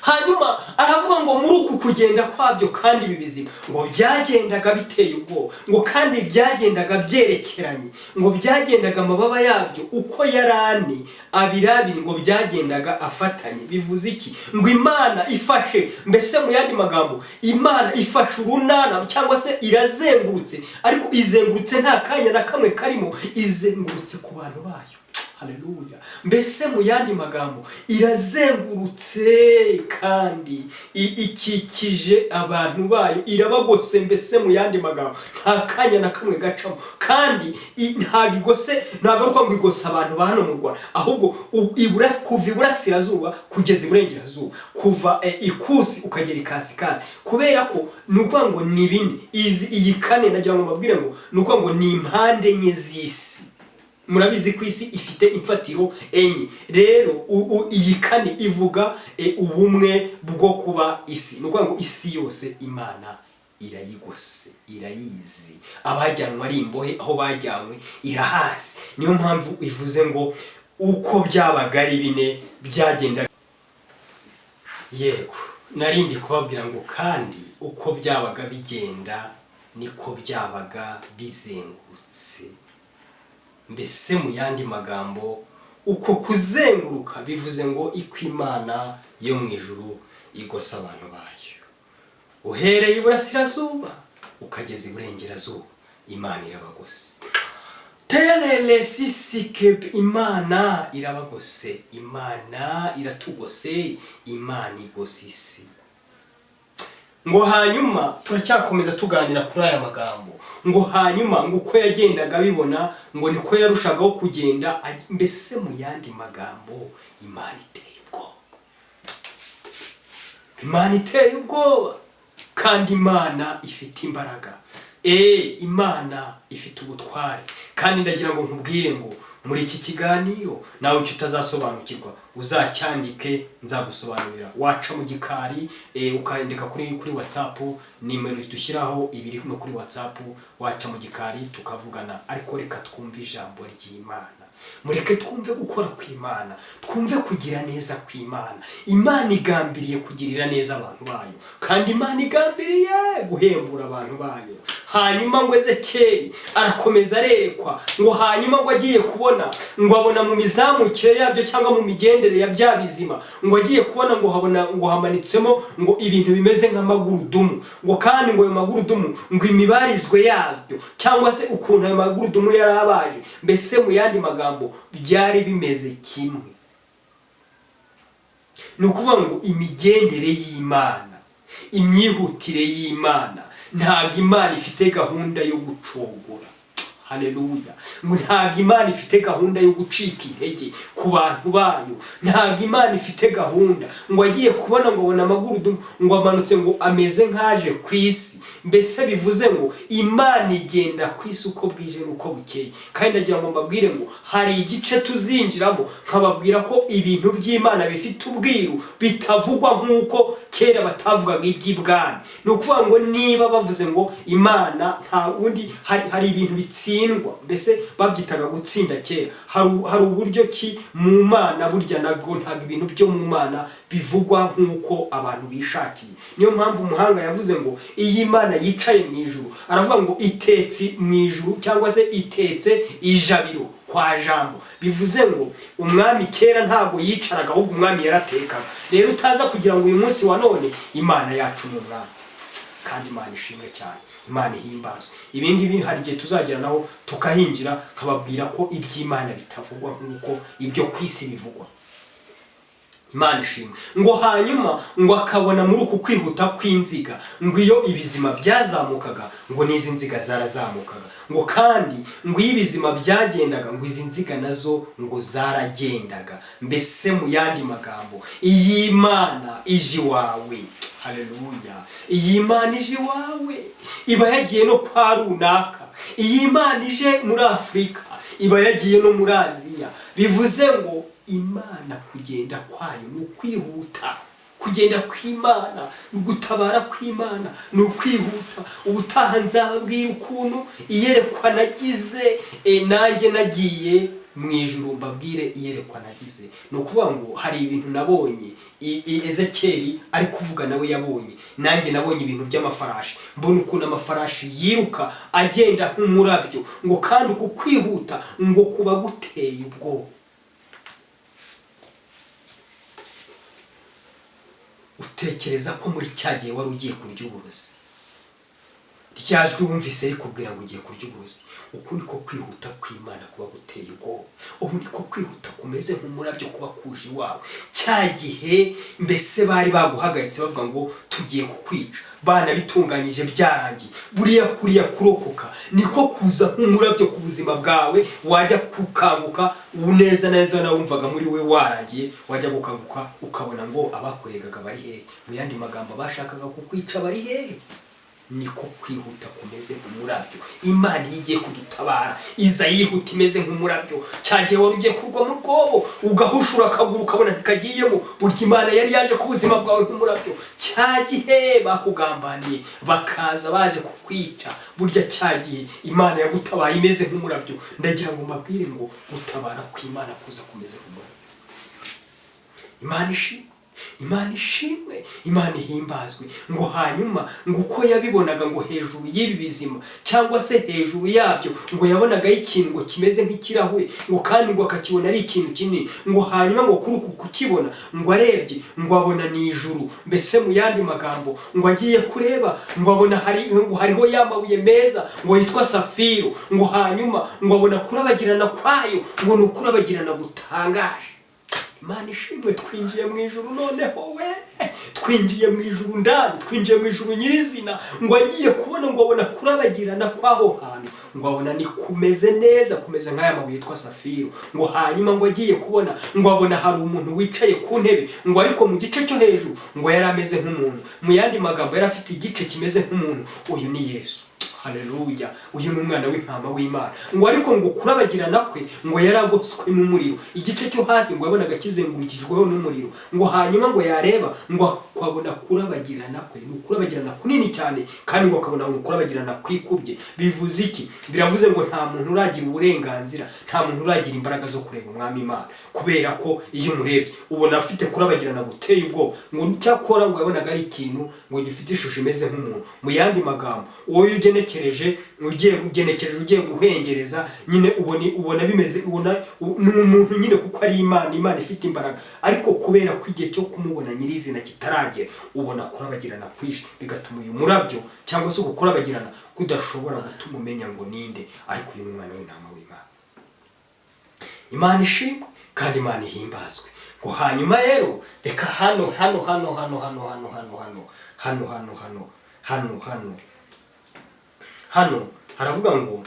Hanyuma aravuga ngo muri uku kugenda kwabyo kandi ibi bizima ngo byagendaga biteye ubwoba, ngo kandi byagendaga byerekeranye, ngo byagendaga amababa yabyo uko yari ane, abiri abiri, ngo byagendaga afatanye. Bivuze iki? Ngo Imana ifashe, mbese mu yandi magambo, Imana ifashe urunana, cyangwa se irazengurutse, ariko izengurutse nta kanya na kamwe karimo, izengurutse ku bantu bayo. Haleluya! Mbese mu yandi magambo, irazengurutse kandi ikikije abantu bayo, irabagose. Mbese mu yandi magambo, nta kanya na kamwe gacamo. Kandi ntabwo igose, ntabwo ari uko ngo igose abantu ba hano mu Rwanda, ahubwo kuva iburasirazuba kugeza iburengerazuba, kuva ikusi ukagera ikasikasi, kubera ko ni ukuvuga ngo ni bine. Izi, iyi kane, nagira ngo mbabwire ngo ni ukuvuga ngo ni impande enye z'isi. Murabizi ko isi ifite imfatiro enye. Rero iyi kane ivuga ubumwe bwo kuba isi. Ni ukuvuga ngo isi yose Imana irayigose, irayizi. Abajyanwe ari imbohe, aho bajyanywe irahazi. Niyo mpamvu ivuze ngo uko byabaga ari bine byagenda. Yego, narindi kubabwira ngo kandi uko byabaga bigenda niko byabaga bizengurutse. Mbese mu yandi magambo, uko kuzenguruka bivuze ngo iko Imana yo mu ijuru igose abantu bayo, uhereye iburasirazuba ukageza iburengerazuba, Imana irabagose. Terere sisike, Imana irabagose, Imana iratugose, Imana igose isi. Ngo hanyuma turacyakomeza tuganira kuri aya magambo. Ngo hanyuma ngo uko yagendaga abibona, ngo niko yarushagaho kugenda mbese mu yandi magambo, Imana iteye ubwoba, Imana iteye ubwoba, kandi Imana ifite imbaraga, Imana ifite ubutware. Kandi ndagira ngo nkubwire ngo muri iki kiganiro, nawe icyo utazasobanukirwa uzacyandike, nzagusobanurira. Waca mu gikari, ukandika kuri WhatsApp, nimero dushyiraho ibiri no kuri WhatsApp, waca mu gikari tukavugana. Ariko reka twumve ijambo ry'Imana, mureke twumve gukora kw'Imana, twumve kugira neza kw'Imana. Imana igambiriye kugirira neza abantu bayo, kandi Imana igambiriye guhembura abantu bayo. Hanyuma ngo Ezekeri Arakomeza arerekwa, ngo hanyuma ngo agiye kubona, ngo abona mu mizamukire yabyo cyangwa mu migendere ya bya bizima, ngo agiye kubona ngo habona ngo hamanitsemo ngo ibintu bimeze nk'amagurudumu, ngo kandi ngo ayo magurudumu ngo imibarizwe yabyo cyangwa se ukuntu ayo magurudumu yari abaje, mbese mu yandi magambo byari bimeze kimwe. Ni ukuvuga ngo imigendere y'Imana, imyihutire y'Imana, ntabwo Imana ifite gahunda yo gucogora. Haleluya! Ngo ntabwo Imana ifite gahunda yo gucika intege ku bantu bayo, ntabwo Imana ifite gahunda. Ngo agiye kubona, ngo abona amagurudumu ngo amanutse, ngo ameze nk'aje ku isi. Mbese bivuze ngo Imana igenda ku isi uko bwije n'uko bukeye. Kandi ndagira ngo mbabwire ngo hari igice tuzinjiramo nkababwira ko ibintu by'Imana bifite ubwiru, bitavugwa nk'uko kera batavugaga iby'ibwami. Ni ukuvuga ngo niba bavuze ngo Imana nta wundi, hari ibintu bitsindwa, mbese babyitaga gutsinda kera. Hari uburyo ki mu Mana burya nabwo ntabwo ibintu byo mu Mana bivugwa nk'uko abantu bishakiye. Niyo mpamvu umuhanga yavuze ngo iyi Imana yicaye mu ijuru, aravuga ngo itetse mu ijuru cyangwa se itetse ijabiro kwa Jambo. Bivuze ngo umwami kera ntabwo yicaraga, ahubwo umwami yaratekaga. Rero utaza kugira ngo uyu munsi wa none Imana yacu ni umwami. Kandi Imana ishimwe cyane, Imana ihimbazwe. Ibi ngibi hari igihe tuzagera naho tukahinjira, nkababwira ko iby'Imana bitavugwa nk'uko ibyo ku isi bivugwa. Imana ishimwe. Ngo hanyuma ngo akabona muri uku kwihuta kw'inziga, ngo iyo ibizima byazamukaga, ngo n'izi nziga zarazamukaga, ngo kandi ngo iyo ibizima byagendaga, ngo izi nziga nazo ngo zaragendaga. Mbese mu yandi magambo, iyi Imana ije iwawe, haleluya, iyi Imana ije iwawe iba yagiye no kwa runaka. Iyi Imana ije muri Afurika iba yagiye no muri Aziya. Bivuze ngo Imana kugenda kwayo ni ukwihuta. Kugenda kw'Imana, gutabara kw'Imana ni ukwihuta. Ubutaha nzababwira ukuntu iyerekwa nagize, nanjye nagiye mu ijuru, mbabwire iyerekwa nagize. Ni ukuvuga ngo hari ibintu nabonye, Ezekeri ari kuvuga nawe yabonye, nanjye nabonye ibintu by'amafarashi, mbona ukuntu amafarashi yiruka agenda nk'umurabyo, ngo kandi uku kwihuta ngo kuba guteye ubwoba. Utekereza ko muri cya gihe wari ugiye kurya uburozi, rya jwi wumvise rikubwira ngo ugiye kurya uburozi, uku niko kwihuta kw'Imana kuba guteye ubwoba. Ubu niko kwihuta kumeze nk'umurabyo kuba kuje iwawe. Cya gihe mbese bari baguhagaritse bavuga ngo tugiye kukwica, banabitunganyije byarangiye, buriya kuriya kurokoka niko kuza nk'umurabyo ku buzima bwawe. Wajya gukanguka neza neza nawe wumvaga muri we warangiye, wajya gukanguka ukabona ngo abakuregaga bari hehe? Mu yandi magambo, abashakaga kukwica bari hehe? Niko kwihuta kumeze nk'umurabyo. Imana iyo igiye kudutabara iza yihuta imeze nk'umurabyo. Cya gihe wari ugiye kugwa mu rwobo ugahushura akaguru ukabona ntikagiyemo, burya Imana yari yaje ku buzima bwawe nk'umurabyo. Cya gihe bakugambaniye bakaza baje kukwica, burya cya gihe Imana yagutabaye imeze nk'umurabyo. Ndagira ngo mbabwire ngo gutabara kw'Imana kuza kumeze nk'umurabyo. Imana ishimwe, Imana ishimwe, Imana ihimbazwe. Ngo hanyuma ngo uko yabibonaga, ngo hejuru y'ibi bizima cyangwa se hejuru yabyo, ngo yabonagaho ikintu ngo kimeze nk'ikirahure, ngo kandi ngo akakibona ari ikintu kinini. Ngo hanyuma ngo kuri uku kukibona, ngo arebye ngo abona ni ijuru. Mbese mu yandi magambo, ngo agiye kureba ngo abona ngo hariho ya mabuye meza ngo yitwa safiro. Ngo hanyuma ngo abona kurabagirana kwayo, ngo ni ukurabagirana gutangaje. Imana ishimwe, twinjiye mu ijuru noneho we, twinjiye mu ijuru ndani, twinjiye mu ijuru nyirizina. Ngo agiye kubona ngo abona kurabagirana kw'aho hantu, ngo abona ni kumeze neza, kumeze nk'aya mabuye yitwa safiro. Ngo hanyuma ngo agiye kubona ngo abona hari umuntu wicaye ku ntebe, ngo ariko mu gice cyo hejuru ngo yari ameze nk'umuntu. Mu yandi magambo yari afite igice kimeze nk'umuntu. Uyu ni Yesu. Haleluya, uyu ni umwana w'intama w'Imana. Ngo ariko ngo kurabagirana kwe ngo yaragoswe n'umuriro. Igice cyo hasi ngo yabonaga kizengurukijweho n'umuriro. Ngo hanyuma ngo yareba ngo Kwabona kurabagirana kwe ni ukurabagirana kunini cyane, kandi ngo akabona ni ukurabagirana kwikubye. Bivuze iki? Biravuze ngo nta muntu uragira uburenganzira, nta muntu uragira imbaraga zo kureba Umwami Imana, kubera ko iyo umurebye ubona afite kurabagirana guteye ubwoba. Ngo cyakora ngo yabonaga ari ikintu ngo gifite ishusho imeze nk'umuntu. Mu yandi magambo, uwo iyo ugenekereje, ugiye ugenekereje, ugiye guhengereza nyine, ubona bimeze, ubona ni umuntu nyine, kuko ari Imana, Imana ifite imbaraga. Ariko kubera ko igihe cyo kumubona nyirizina kitaragera, ubona kurabagirana kwinshi, bigatuma uyu murabyo cyangwa se uku kurabagirana kudashobora gutuma umenya ngo ninde. Ariko uyu ni Umwana w'Intama w'Imana. Imana ishimwe kandi Imana ihimbazwe. Ngo hanyuma rero reka hano hano hano hano hano hano hano hano hano hano hano hano hano hano haravuga ngo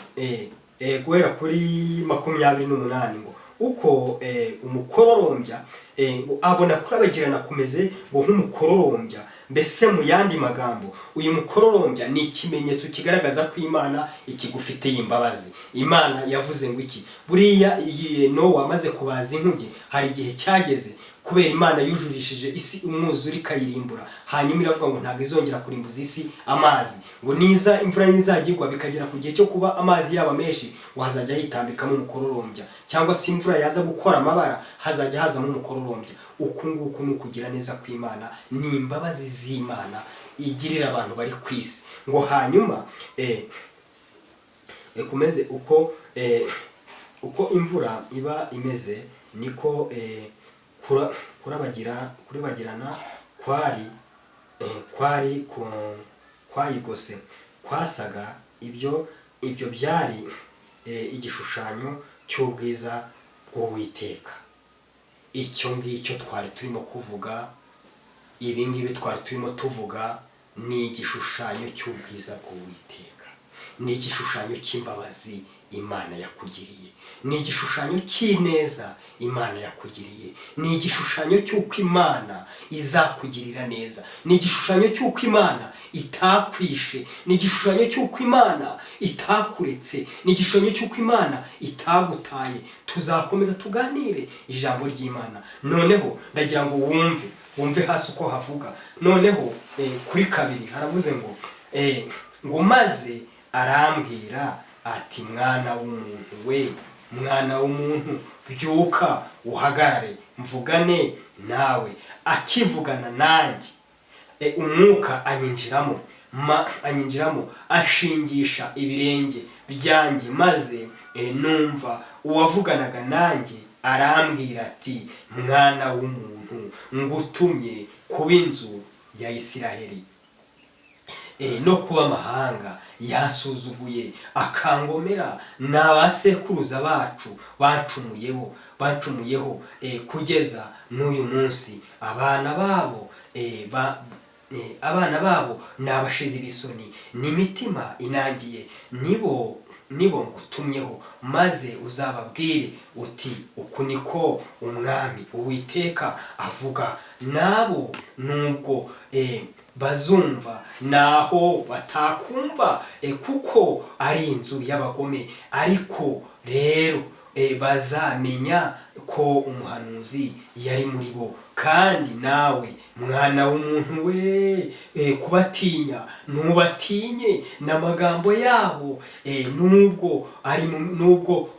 guhera kuri 28, ngo uko umukororombya, ngo abona kurabagirana kumeze ngo nk'umukororombya. Mbese mu yandi magambo, uyu mukororombya ni ikimenyetso kigaragaza ko Imana ikigufitiye imbabazi. Imana yavuze ngo iki? Buriya iyi Nowa amaze kubaza inkuge, hari igihe cyageze kubera Imana yujurishije isi umwuzure ikayirimbura, hanyuma iravuga ngo ntabwo izongera kurimbuza isi amazi, ngo niza imvura nizajya igwa bikagera ku gihe cyo kuba amazi yaba menshi, ngo hazajya hitambikamo umukororombya, cyangwa se imvura yaza gukora amabara hazajya hazamo umukororombya. Uku nguku ni ukugira neza kw'Imana, ni imbabazi z'Imana igirira abantu bari ku isi. Ngo hanyuma kumeze uko imvura iba imeze, niko kurabagirana kwari kwayigose kwasaga. Ibyo byari igishushanyo cy'ubwiza bw'Uwiteka. Icyo ngicyo twari turimo kuvuga, ibi ngibi twari turimo tuvuga, ni igishushanyo cy'ubwiza bw'Uwiteka, ni igishushanyo cy'imbabazi Imana yakugiriye, ni igishushanyo cy'ineza Imana yakugiriye, ni igishushanyo cy'uko Imana izakugirira neza, ni igishushanyo cy'uko Imana itakwishe, ni igishushanyo cy'uko Imana itakuretse, ni igishushanyo cy'uko Imana itagutaye. Tuzakomeza tuganire ijambo ry'Imana. Noneho ndagira ngo wumve hasi uko havuga. Noneho kuri 2 haravuze ngo maze arambwira ati: "Mwana w'umuntu we, mwana w'umuntu, byuka uhagarare mvugane nawe." Akivugana nanjye, umwuka anyinjiramo, ashingisha ibirenge byanjye, maze numva uwavuganaga nanjye arambwira ati: "Mwana w'umuntu, ngutumye kuba inzu ya Isiraheli no kuba amahanga yasuzuguye akangomera. Ni abasekuruza bacu bancumuyeho kugeza n'uyu munsi. Abana babo ni abashizi b'isoni n'imitima inangiye. Nibo ngutumyeho. Maze uzababwire uti: 'Uku niko Umwami Uwiteka avuga.' Nabo nubwo bazumva naho batakumva, kuko ari inzu y'abagome, ariko rero bazamenya ko umuhanuzi yari muri bo. Kandi nawe, mwana w'umuntu we, kubatinya ntubatinye n'amagambo yabo, nubwo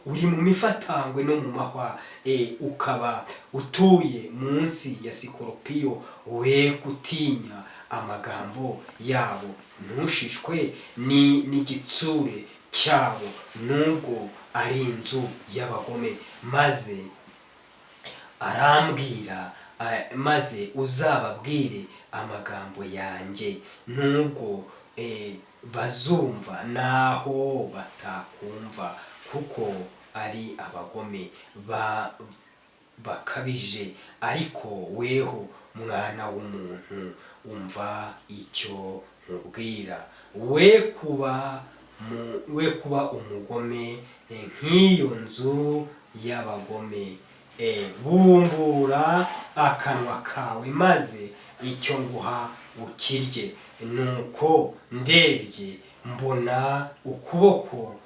uri mu mifatangwe no mu mahwa, ukaba utuye munsi ya sikoropiyo, we gutinya amagambo yabo, ntushishwe ni n'igitsure cyabo, nubwo ari inzu y'abagome." Maze arambwira, "Maze uzababwire amagambo yanjye, nubwo bazumva naho batakumva, kuko ari abagome bakabije. Ariko weho, mwana w'umuntu, umva icyo nkubwira. We kuba umugome nk'iyo nzu y'abagome. Bumbura akanwa kawe, maze icyo nguha ukirye." Nuko ndebye mbona ukuboko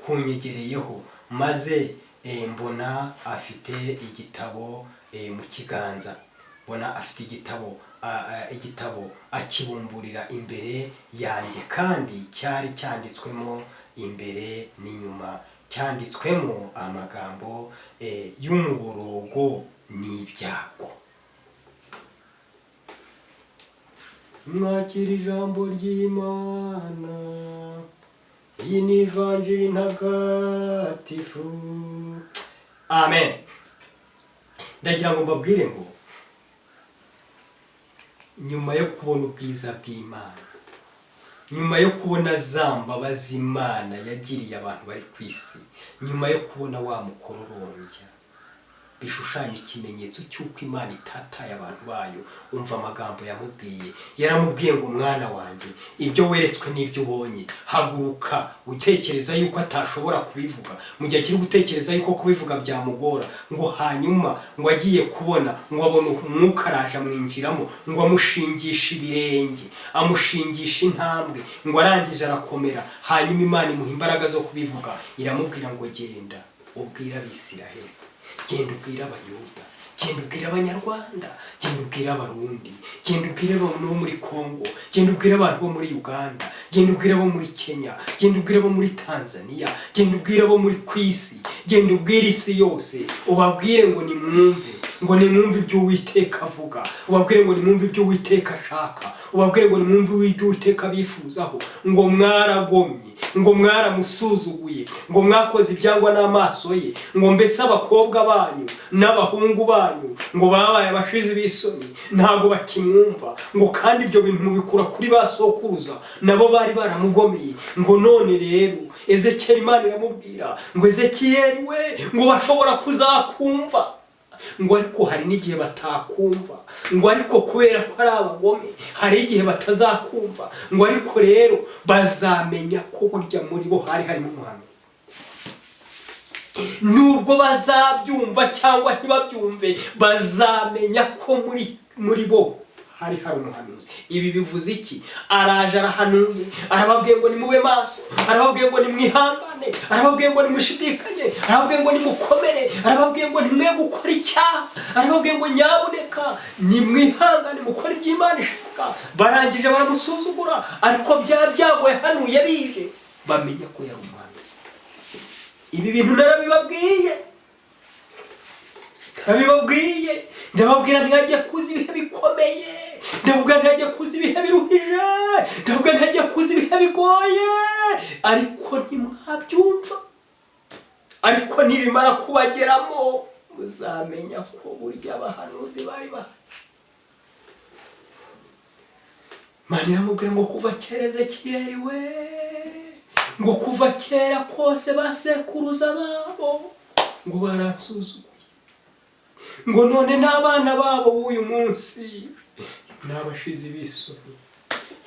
kunyegereyeho, maze mbona afite igitabo mu kiganza. Mbona afite igitabo, igitabo akibumburira imbere yanjye, kandi cyari cyanditswemo imbere n'inyuma, cyanditswemo amagambo y'umuborogo n'ibyago. Mwakira ijambo ry'Imana. Iyi ni ivanjiri ntagatifu. Amen. Ndagira ngo mbabwire ngo nyuma yo kubona ubwiza bw'Imana, nyuma yo kubona za mbabazi Imana yagiriye abantu bari ku isi, nyuma yo kubona wa mukororombya bishushanya ikimenyetso cy'uko Imana itataye abantu bayo, umva amagambo yamubwiye. Yaramubwiye ngo mwana wanjye, ibyo weretswe n'ibyo ubonye, haguruka. Utekereza yuko atashobora kubivuga, mu gihe akiri gutekereza yuko kubivuga byamugora, ngo hanyuma ngo agiye kubona, ngo abone umwuka araje amwinjiramo, ngo amushingisha ibirenge, amushingisha intambwe, ngo arangije arakomera. Hanyuma Imana imuha imbaraga zo kubivuga, iramubwira ngo genda ubwire Abisiraheli, genda ubwire Abayuda, genda ubwire Abanyarwanda, genda ubwire Abarundi, genda ubwire abantu bo muri Kongo, genda ubwire abantu bo muri Uganda, genda ubwire abo muri Kenya, genda ubwire abo muri Tanzania, genda ubwire abo muri ku isi, genda ubwire isi yose, ubabwire ngo nimwumve, ngo nimwumve ibyo Uwiteka avuga, ubabwire ngo nimwumve ibyo Uwiteka ashaka, ubabwire ngo nimwumve ibyo Uwiteka abifuzaho, ngo mwaragomye, ngo mwaramusuzuguye, ngo mwakoze ibyangwa n'amaso ye, ngo mbese abakobwa banyu n'abahungu banyu ngo babaye abashizi b'isoni, ntabwo bakimwumva, ngo kandi ibyo bintu mubikura kuri ba sokuruza, nabo bari baramugomeye. Ngo none rero Ezekiyeli, Imana iramubwira ngo Ezekiyeli we, ngo bashobora kuzakumva, ngo ariko hari n'igihe batakumva, ngo ariko kubera ko ari abagome hari igihe batazakumva, ngo ariko rero bazamenya ko burya muri bo hari harimo umuhanuzi. Nubwo bazabyumva cyangwa ntibabyumve, bazamenya ko muri bo hari umuhanuzi. Ibi bivuze iki? Araje arahanuye, arababwiye ngo nimube maso, arababwiye ngo nimwihangane, arababwiye ngo nimushidikanye, arababwiye ngo nimukomere, arababwiye ngo nimwe gukora icyaha, arababwiye ngo nyabuneka nimwihangane mukore ibyo Imana ishaka. Barangije baramusuzugura, ariko bya byago yahanuye bije, bamenya ko yari umuhanuzi. Ibi bintu narabibabwiye, ndababwira ntihajye kuza ibihe bikomeye, ndababwira ntihajye kuza ibihe biruhije, ndababwira ntihajye kuza ibihe bigoye, ariko ntimwabyumva. Ariko nibimara kubageramo muzamenya ko burya abahanuzi bari bahari. Imana iramubwira ngo kuva kera Ezekiyeli we, ngo kuva kera kose basekuruza babo ngo baransuzuguye, ngo none n'abana babo b'uyu munsi ni abashizi b'isoni,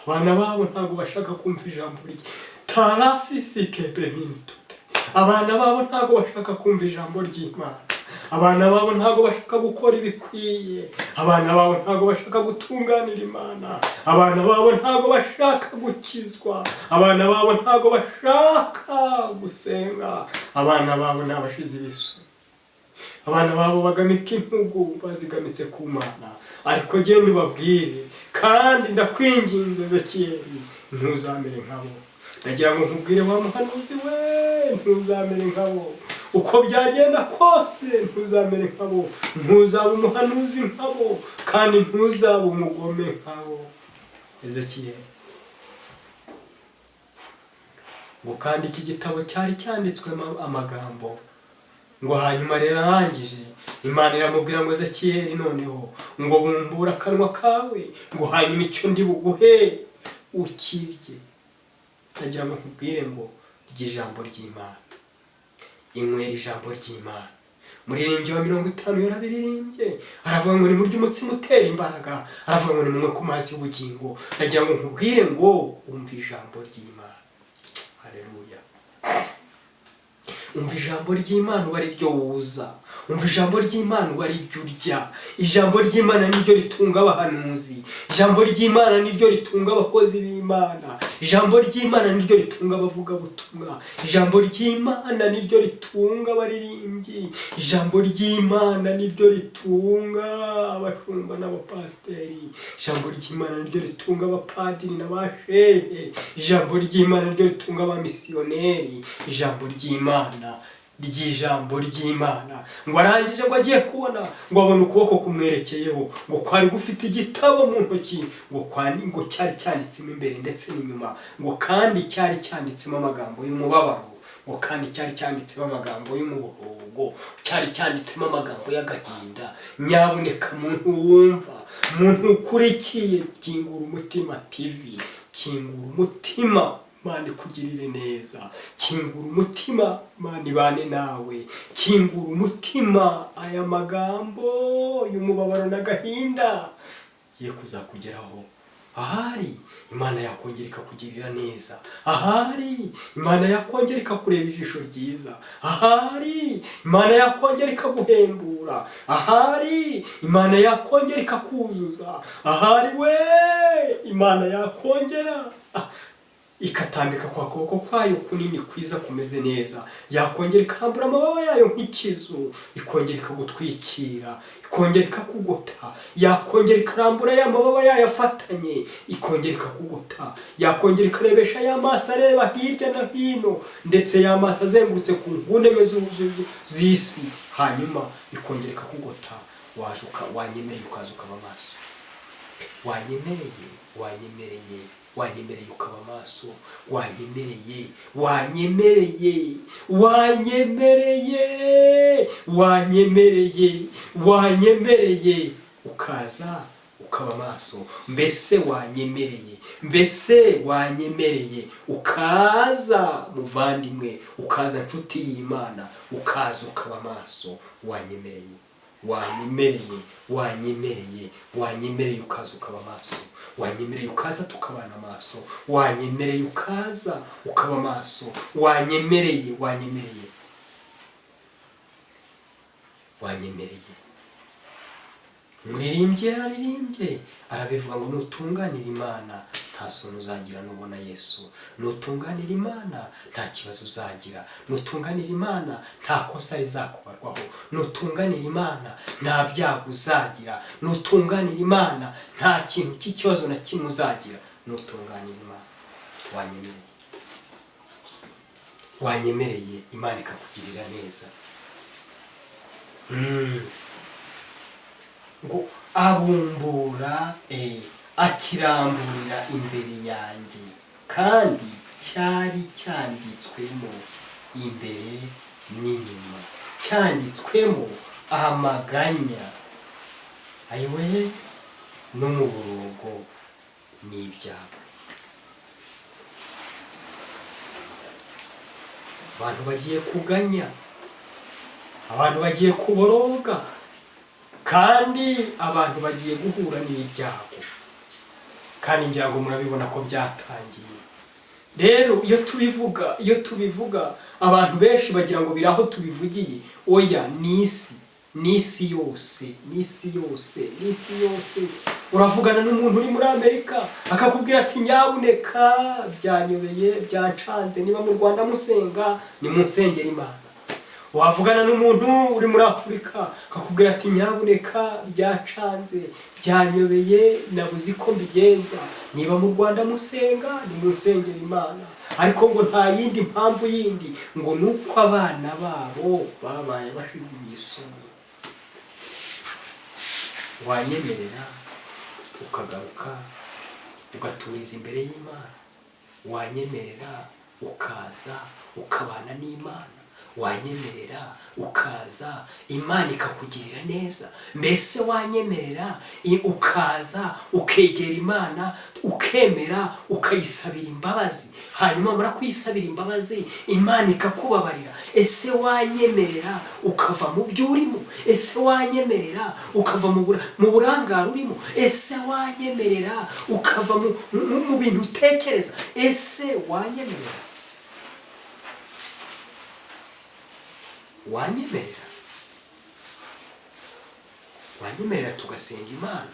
abana babo ntabwo bashaka kumva ijambo rye, tarasisikebeminitute, abana babo ntabwo bashaka kumva ijambo ry'Imana, abana babo ntabwo bashaka gukora ibikwiye, abana babo ntabwo bashaka gutunganira Imana, abana babo ntabwo bashaka gukizwa, abana babo ntabwo bashaka gusenga, abana babo ni abashizi b'isoni, abana babo bagamika intugu bazigamitse ku Mana. Ariko genda ubabwire, kandi ndakwinginze Ezekiyeli, ntuzamere nkabo. Ndagira ngo nkubwire wa muhanuzi we, ntuzamere nkabo. Uko byagenda kose ntuzamere nkabo, ntuzaba umuhanuzi nkabo, kandi ntuzaba umugome nkabo. Ezekiyeli ngo kandi iki gitabo cyari cyanditswemo amagambo, ngo hanyuma rero arangije Imana iramubwira ngo Ezekiyeli noneho ngo bumbura akanwa kawe, ngo hanyuma icyo ndi buguhe ukirye. Ndagira ngo nkubwire ngo rya ijambo ry'Imana, inywera ijambo ry'Imana. Muririmbyi wa 50 yarabiririmbye, aravuga ngo nimurye umutsima utera imbaraga, aravuga ngo nimunywe ku mazi y'ubugingo. Ndagira ngo nkubwire ngo umva ijambo ry'Imana. Haleluya. Umva ijambo ry'Imana uba ari ryo wuza, umva ijambo ry'Imana uba ari ryo urya. Ijambo ry'Imana niryo ritunga abahanuzi, ijambo ry'Imana niryo ritunga abakozi b'Imana, Ijambo ry'Imana niryo ritunga abavugabutumwa. Ijambo ry'Imana niryo ritunga abaririmbyi. Ijambo ry'Imana niryo ritunga abashumba n'abapasiteri. Ijambo ry'Imana niryo ritunga abapadiri n'abashehe. Ijambo ry'Imana niryo ritunga abamisiyoneri. Ijambo ry'Imana, ry'ijambo ry'Imana. Ngo arangije, ngo agiye kubona, ngo abone ukuboko kumwerekeyeho, ngo kwari gufite igitabo mu ntoki, ngo kwandi ngo cyari cyanditsemo imbere ndetse n'inyuma, ngo kandi cyari cyanditsemo amagambo y'umubabaro, ngo kandi cyari cyanditsemo amagambo y'umuborogo, cyari cyanditsemo amagambo y'agahinda. Nyabuneka muntu wumva, muntu ukurikiye Kingura Umutima TV, kingura umutima, Imana ikugirire neza. Kingura umutima, Imana ibane nawe. Kingura umutima, aya magambo y'umubabaro n'agahinda ye kuzakugeraho. Ahari Imana yakongera ikakugirira neza, ahari Imana yakongera ikakureba ijisho ryiza, ahari Imana yakongera ikaguhembura, ahari Imana yakongera ikakuzuza, ahari we Imana yakongera ikatambika kwa kuboko kwayo kunini kwiza kumeze neza, yakongera ikambura amababa yayo nk'ikizu, ikongera ikagutwikira, ikongera ikakugota, yakongera ikarambura ya mababa yayo afatanye, ikongera ikakugota, yakongera ikarebesha ya maso areba hirya no hino, ndetse ya maso azengurutse ku nguni enye z'isi, hanyuma ikongera ikakugota. Waje wanyemereye ukaza ukaba amaso, wanyemereye, wanyemereye, wanyemereye ukaba amaso, wanyemereye, wanyemereye, wanyemereye, wanyemereye, wanyemereye ukaza ukaba amaso. Mbese wanyemereye, mbese wanyemereye ukaza, muvandimwe, ukaza nshuti y'Imana, ukaza ukaba amaso? Wanyemereye, wanyemereye, wanyemereye, wanyemereye ukaza ukaba amaso, wanyemereye ukaza tukabana amaso, wanyemereye ukaza ukaba amaso, wanyemereye, wanyemereye, wanyemereye. Umuririmbyi yararirimbye arabivuga ngo nutunganira Imana nta soni uzagira nubona Yesu, nutunganira Imana nta kibazo uzagira, nutunganira Imana nta kosa rizakubarwaho, nutunganira Imana nta byago uzagira, nutunganira Imana nta kintu cy'ikibazo na kimwe uzagira, nutunganira Imana. Wanyemereye, wanyemereye Imana ikakugirira neza. Ngo abumbura akiramburira imbere yanjye, kandi cyari cyanditswemo imbere n'inyuma, cyanditswemo amaganya, ayiwe, n'umuborogo n'ibyago. Abantu bagiye kuganya, abantu bagiye kuboroga, kandi abantu bagiye guhura n'ibyago, kandi ngira ngo murabibona ko byatangiye. Rero iyo tubivuga abantu benshi bagira ngo biri aho tubivugiye. Oya, ni isi, ni isi yose, ni isi yose, ni isi yose. Uravugana n'umuntu uri muri Amerika akakubwira ati nyabuneka byanyobeye, byancanze, niba mu Rwanda musenga ni mu nsengero Imana. Wavugana n'umuntu uri muri Afurika akakubwira ati nyabuneka byacanze, byanyobeye, nabuze uko mbigenza, niba mu Rwanda musenga ni mu nsengero Imana. Ariko ngo nta yindi mpamvu yindi, ngo ni uko abana babo babaye bashize ibisoni. Wanyemerera ukagaruka ugaturiza imbere y'Imana, wanyemerera ukaza ukabana n'Imana, wanyemerera ukaza Imana ikakugirira neza. Mbese wanyemerera ukaza ukegera Imana, ukemera ukayisabira imbabazi, hanyuma wamara kuyisabira imbabazi Imana ikakubabarira? Ese wanyemerera ukava mu byo urimo? Ese wanyemerera ukava mu burangare urimo? Ese wanyemerera ukava mu bintu utekereza? Ese wanyemerera, wanyemerera, wanyemerera tugasenga Imana?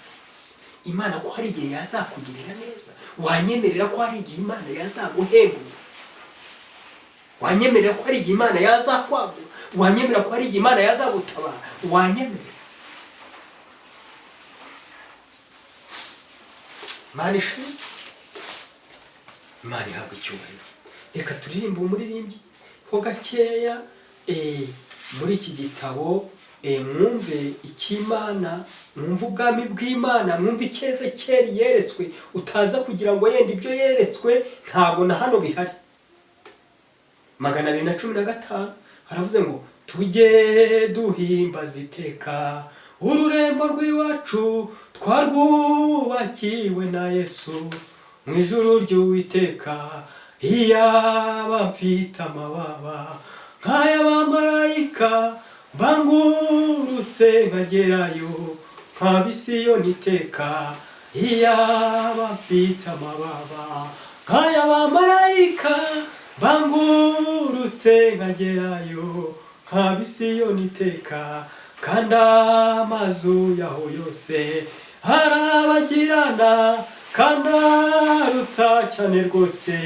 Imana ko hari igihe yazakugirira neza? Wanyemerera ko hari igihe Imana yazaguhembura? Wanyemerera ko hari igihe Imana yazakwagura? Wanyemerera ko hari igihe Imana yazagutabara? Wanyemerera? Imana ishimwe, Imana ihabwa icyubahiro. Reka turirimbe umuririmbyi ho gakeya muri iki gitabo, mwumve icy'Imana, mwumve ubwami bw'Imana, mwumve icyo Ezekiyeli yeretswe. Utaza kugira ngo yenda ibyo yeretswe ntabwo na hano bihari. 215 haravuze ngo: tujye duhimbaza iteka ururembo rw'iwacu twarwubakiwe na Yesu mu ijuru ry'Uwiteka. Iyaba mfite amababa nk'ay'abamarayika, mbangurutse nkagerayo nkaba Isiyoni iteka. Iyaba mfite amababa nk'ay'abamarayika, mbangurutse nkagerayo nkaba Isiyoni iteka. Kandi amazu yaho yose arabagirana, kandi aruta cyane rwose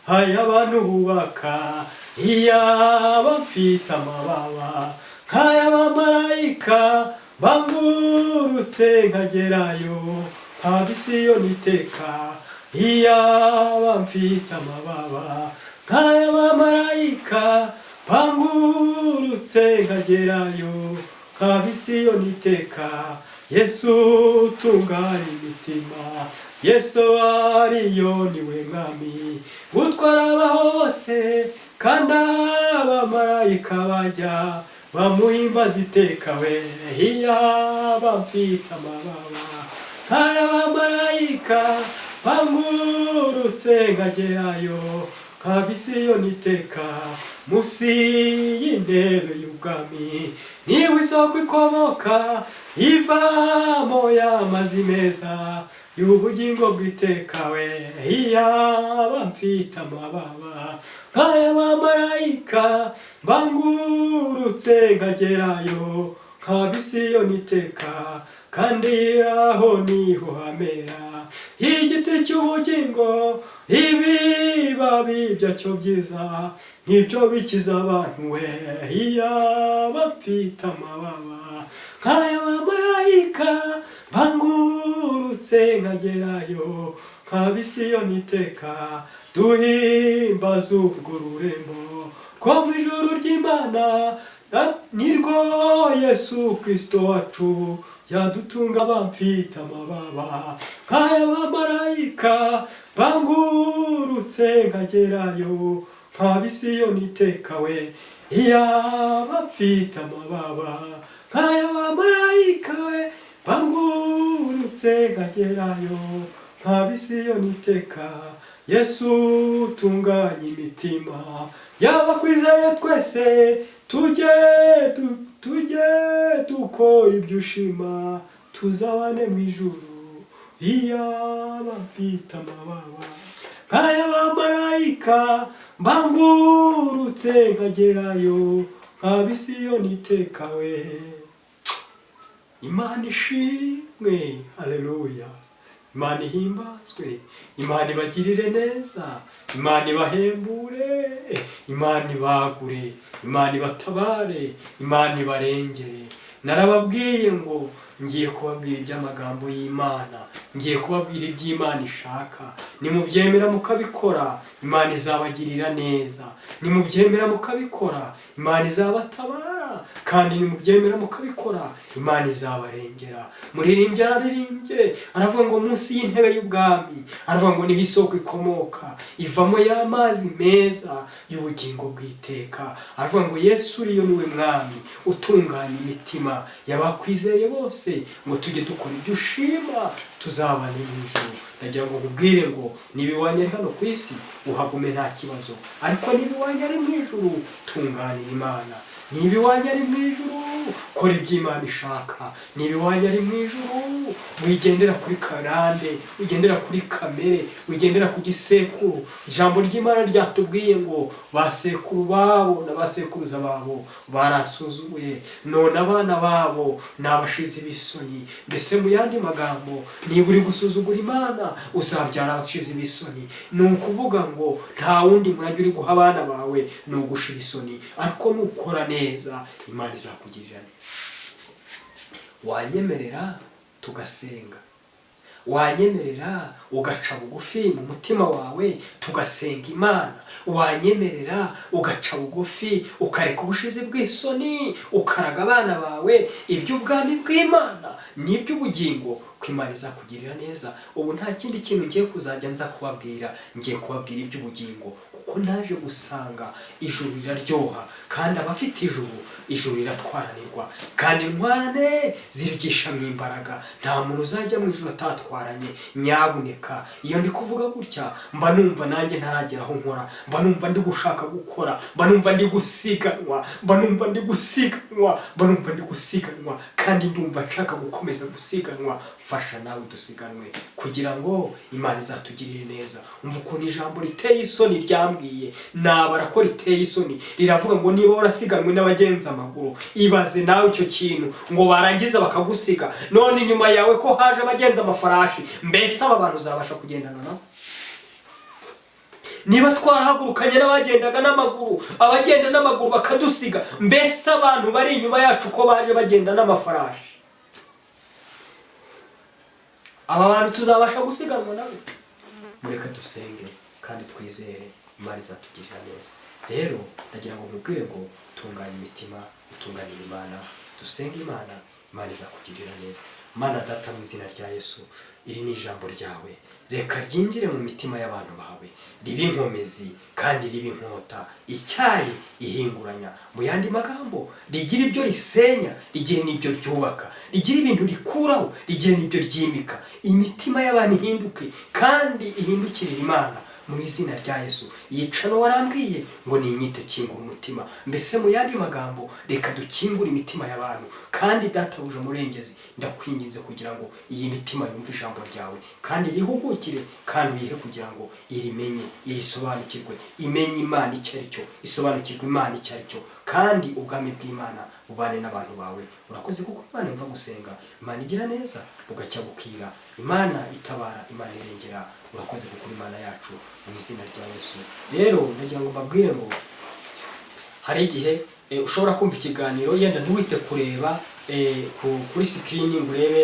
ay'abantu bubaka. Iyaba mfite amababa nk'ay'abamarayika, bangurutse nkagerayo nkaba Isiyoni iteka. Iyaba mfite amababa nk'ay'abamarayika, bangurutse nkagerayo nkaba Isiyoni iteka. Yesu utunganya imitima, Yesu ariyo niwe mwami utwara abaho bose, kandi abamarayika bajya bamuhimbaza iteka we. Iyaba mfite amababa nk'ay'abamarayika, bangurutse nkagerayo nkaba Isiyoni iteka. Munsi y'intebe y'ubwami niwe isoko ikomoka, ivamo y'amazi meza y'ubugingo bw'iteka we. Iyaba mfite amababa nk'ay'abamarayika, bangurutse nkagerayo nkaba Isiyoni iteka. Kandi aho niho hamera igiti cy'ubugingo, ibibabi byacyo byiza nibyo bikiza abantu we. Iyaba mfite amababa nk'ay'abamarayika, bangurutse nkagerayo nkaba Isiyoni iteka. Duhimbaza urwo rurembo rwo mu ijuru ry'Imana, nirwo Yesu Kristo wacu yadutunga. Bamfite amababa nk'ay'abamarayika, bangurutse nkagerayo nkaba Isiyoni iteka we. Iyaba mfite amababa nk'ay'abamarayika we, bangurutse nkagerayo nkaba Isiyoni iteka. Yesu utunganya imitima y'abakwizeye twese, tujye dukora ibyo ushima, tuzabane mu ijuru. Iyaba mfite amababa nk'ay'abamarayika, mbangurutse nkagerayo nkaba Isiyoni iteka we. Imana ishimwe, haleluya. Imana ihimbazwe, Imana ibagirire neza, Imana ibahembure, Imana ibagure, Imana ibatabare, Imana ibarengere. Narababwiye ngo ngiye kubabwira iby'amagambo y'Imana, ngiye kubabwira iby'Imana ishaka. Nimubyemera mukabikora, Imana izabagirira neza. Nimubyemera mukabikora, Imana izabatabara. Kandi nimubyemera mukabikora, Imana izabarengera. Muririmbyi araririmbye aravuga ngo munsi y'intebe y'ubwami, aravuga ngo niho isoko ikomoka ivamo y'amazi meza y'ubugingo bw'iteka. Aravuga ngo Yesu uriyo niwe mwami utunganya imitima y'abakwizeye bose, ngo tujye dukora ibyo ushima, tuzabane mu ijuru. Ndagira ngo nkubwire ngo niba iwanyu ari hano ku isi, uhagume nta kibazo, ariko niba iwanyu ari mu ijuru, tunganira Imana. Niba iwanyu ari mu ijuru, Kora ibyo Imana ishaka. Niba iwanyu ari mu ijuru, wigendera kuri karande, wigendera kuri kamere, wigendera ku gisekuru. Ijambo ry'Imana ryatubwiye ngo ba sekuru babo na ba sekuruza babo barasuzuguye, none abana babo ni abashizi b'isoni. Mbese mu yandi magambo, niba uri gusuzugura Imana, uzabyara abashizi b'isoni. Ni ukuvuga ngo nta wundi murage uri guha abana bawe, ni ugushira isoni. Ariko nukora neza, Imana izakugirira neza. Wanyemerera tugasenga? Wanyemerera ugaca bugufi mu mutima wawe tugasenga Imana? Wanyemerera ugaca bugufi, ukareka ubushizi bw'isoni, ukaraga abana bawe iby'ubwami bw'Imana n'iby'ubugingo, ko Imana izakugirira neza? Ubu nta kindi kintu ngiye kuzajya nza kubabwira, ngiye kubabwira iby'ubugingo, kuko naje gusanga ijuru riraryoha, kandi abafite ijuru, ijuru riratwaranirwa, kandi intwarane zirigishamo imbaraga. Nta muntu uzajya mu ijuru atatwaranye. Nyabuneka, iyo ndi kuvuga gutya, mba numva nanjye ntaragera aho nkora, mba numva ndi gushaka gukora, mba numva ndi gusiganwa, mba numva ndi gusiganwa, mba numva ndi gusiganwa, kandi ndumva nshaka gukomeza gusiganwa. Fasha nawe dusiganwe kugira ngo Imana izatugirire neza. Umva ukuntu ijambo riteye isoni ryambwiye, nabara ko riteye isoni. Riravuga ngo niba warasiganwe n'abagenza amaguru, ibaze nawe icyo kintu, ngo barangiza bakagusiga, none inyuma yawe ko haje abagenza amafarashi, mbese aba bantu uzabasha kugendana nabo? Niba twarahagurukanye n'abagendaga n'amaguru, abagenda n'amaguru bakadusiga, mbese abantu bari inyuma yacu ko baje bagenda n'amafarashi, aba bantu tuzabasha gusiganwa nabo? Mureke dusenge kandi twizere Imana izatugirira neza. Rero ndagira ngo nkubwire ngo tunganya imitima, utunganire Imana, dusenge Imana, Imana izakugirira neza. Mana Data, mu izina rya Yesu, iri ni ijambo ryawe, reka ryinjire mu mitima y'abantu bawe, ribe inkomezi kandi ribe inkota ityaye ihinguranya. Mu yandi magambo, rigira ibyo risenya, rigira n'ibyo ryubaka, rigira ibintu rikuraho, rigira n'ibyo ryimika. Imitima y'abantu ihinduke kandi ihindukirire Imana mu izina rya Yesu. Yicano warambwiye ngo ninyite kingura umutima. Mbese mu yandi magambo, reka dukingure imitima y'abantu. Kandi Databuja Murengezi, ndakwinginze kugira ngo iyi mitima yumve ijambo ryawe kandi rihugukire, kandi uyihe kugira ngo irimenye, irisobanukirwe, imenye Imana icyo ari cyo, isobanukirwe Imana icyo ari cyo, kandi ubwami bw'Imana bubane n'abantu bawe. Urakoze kuko Imana imva gusenga, Imana igira neza bugacya bukira, Imana itabara, Imana irengera. Urakoze kuko uri Imana yacu, mu izina rya Yesu. Rero ndagira ngo mbabwire ngo hari igihe ushobora kumva ikiganiro, yenda ntiwite kureba kuri screen ngo urebe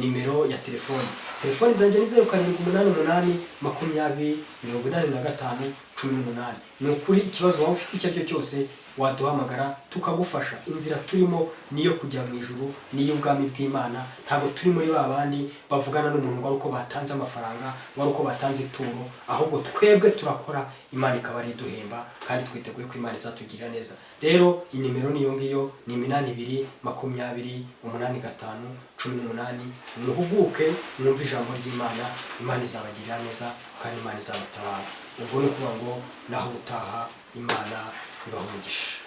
nimero ya telefone. Telefoni zanjye ni 0788 20 85 18. Ni ukuri, ikibazo waba ufite icyo ari cyo cyose, waduhamagara tukagufasha. Inzira turimo niyo kujya mu ijuru, niyo ubwami bw'Imana. Ntabwo turi muri ba bandi bavugana n'umuntu ngo ari uko batanze amafaranga, ngo ari uko batanze ituro, ahubwo twebwe turakora, Imana ikaba ari iduhemba, kandi twiteguye ko Imana izatugirira neza. Rero inimero niyo ngiyo, ni 820 285 18. Muhuguke mwumve ijambo ry'Imana, Imana izabagirira neza kandi Imana izabatabara. Ubwo ni ukuvuga ngo naho ubutaha, Imana ibaha umugisha.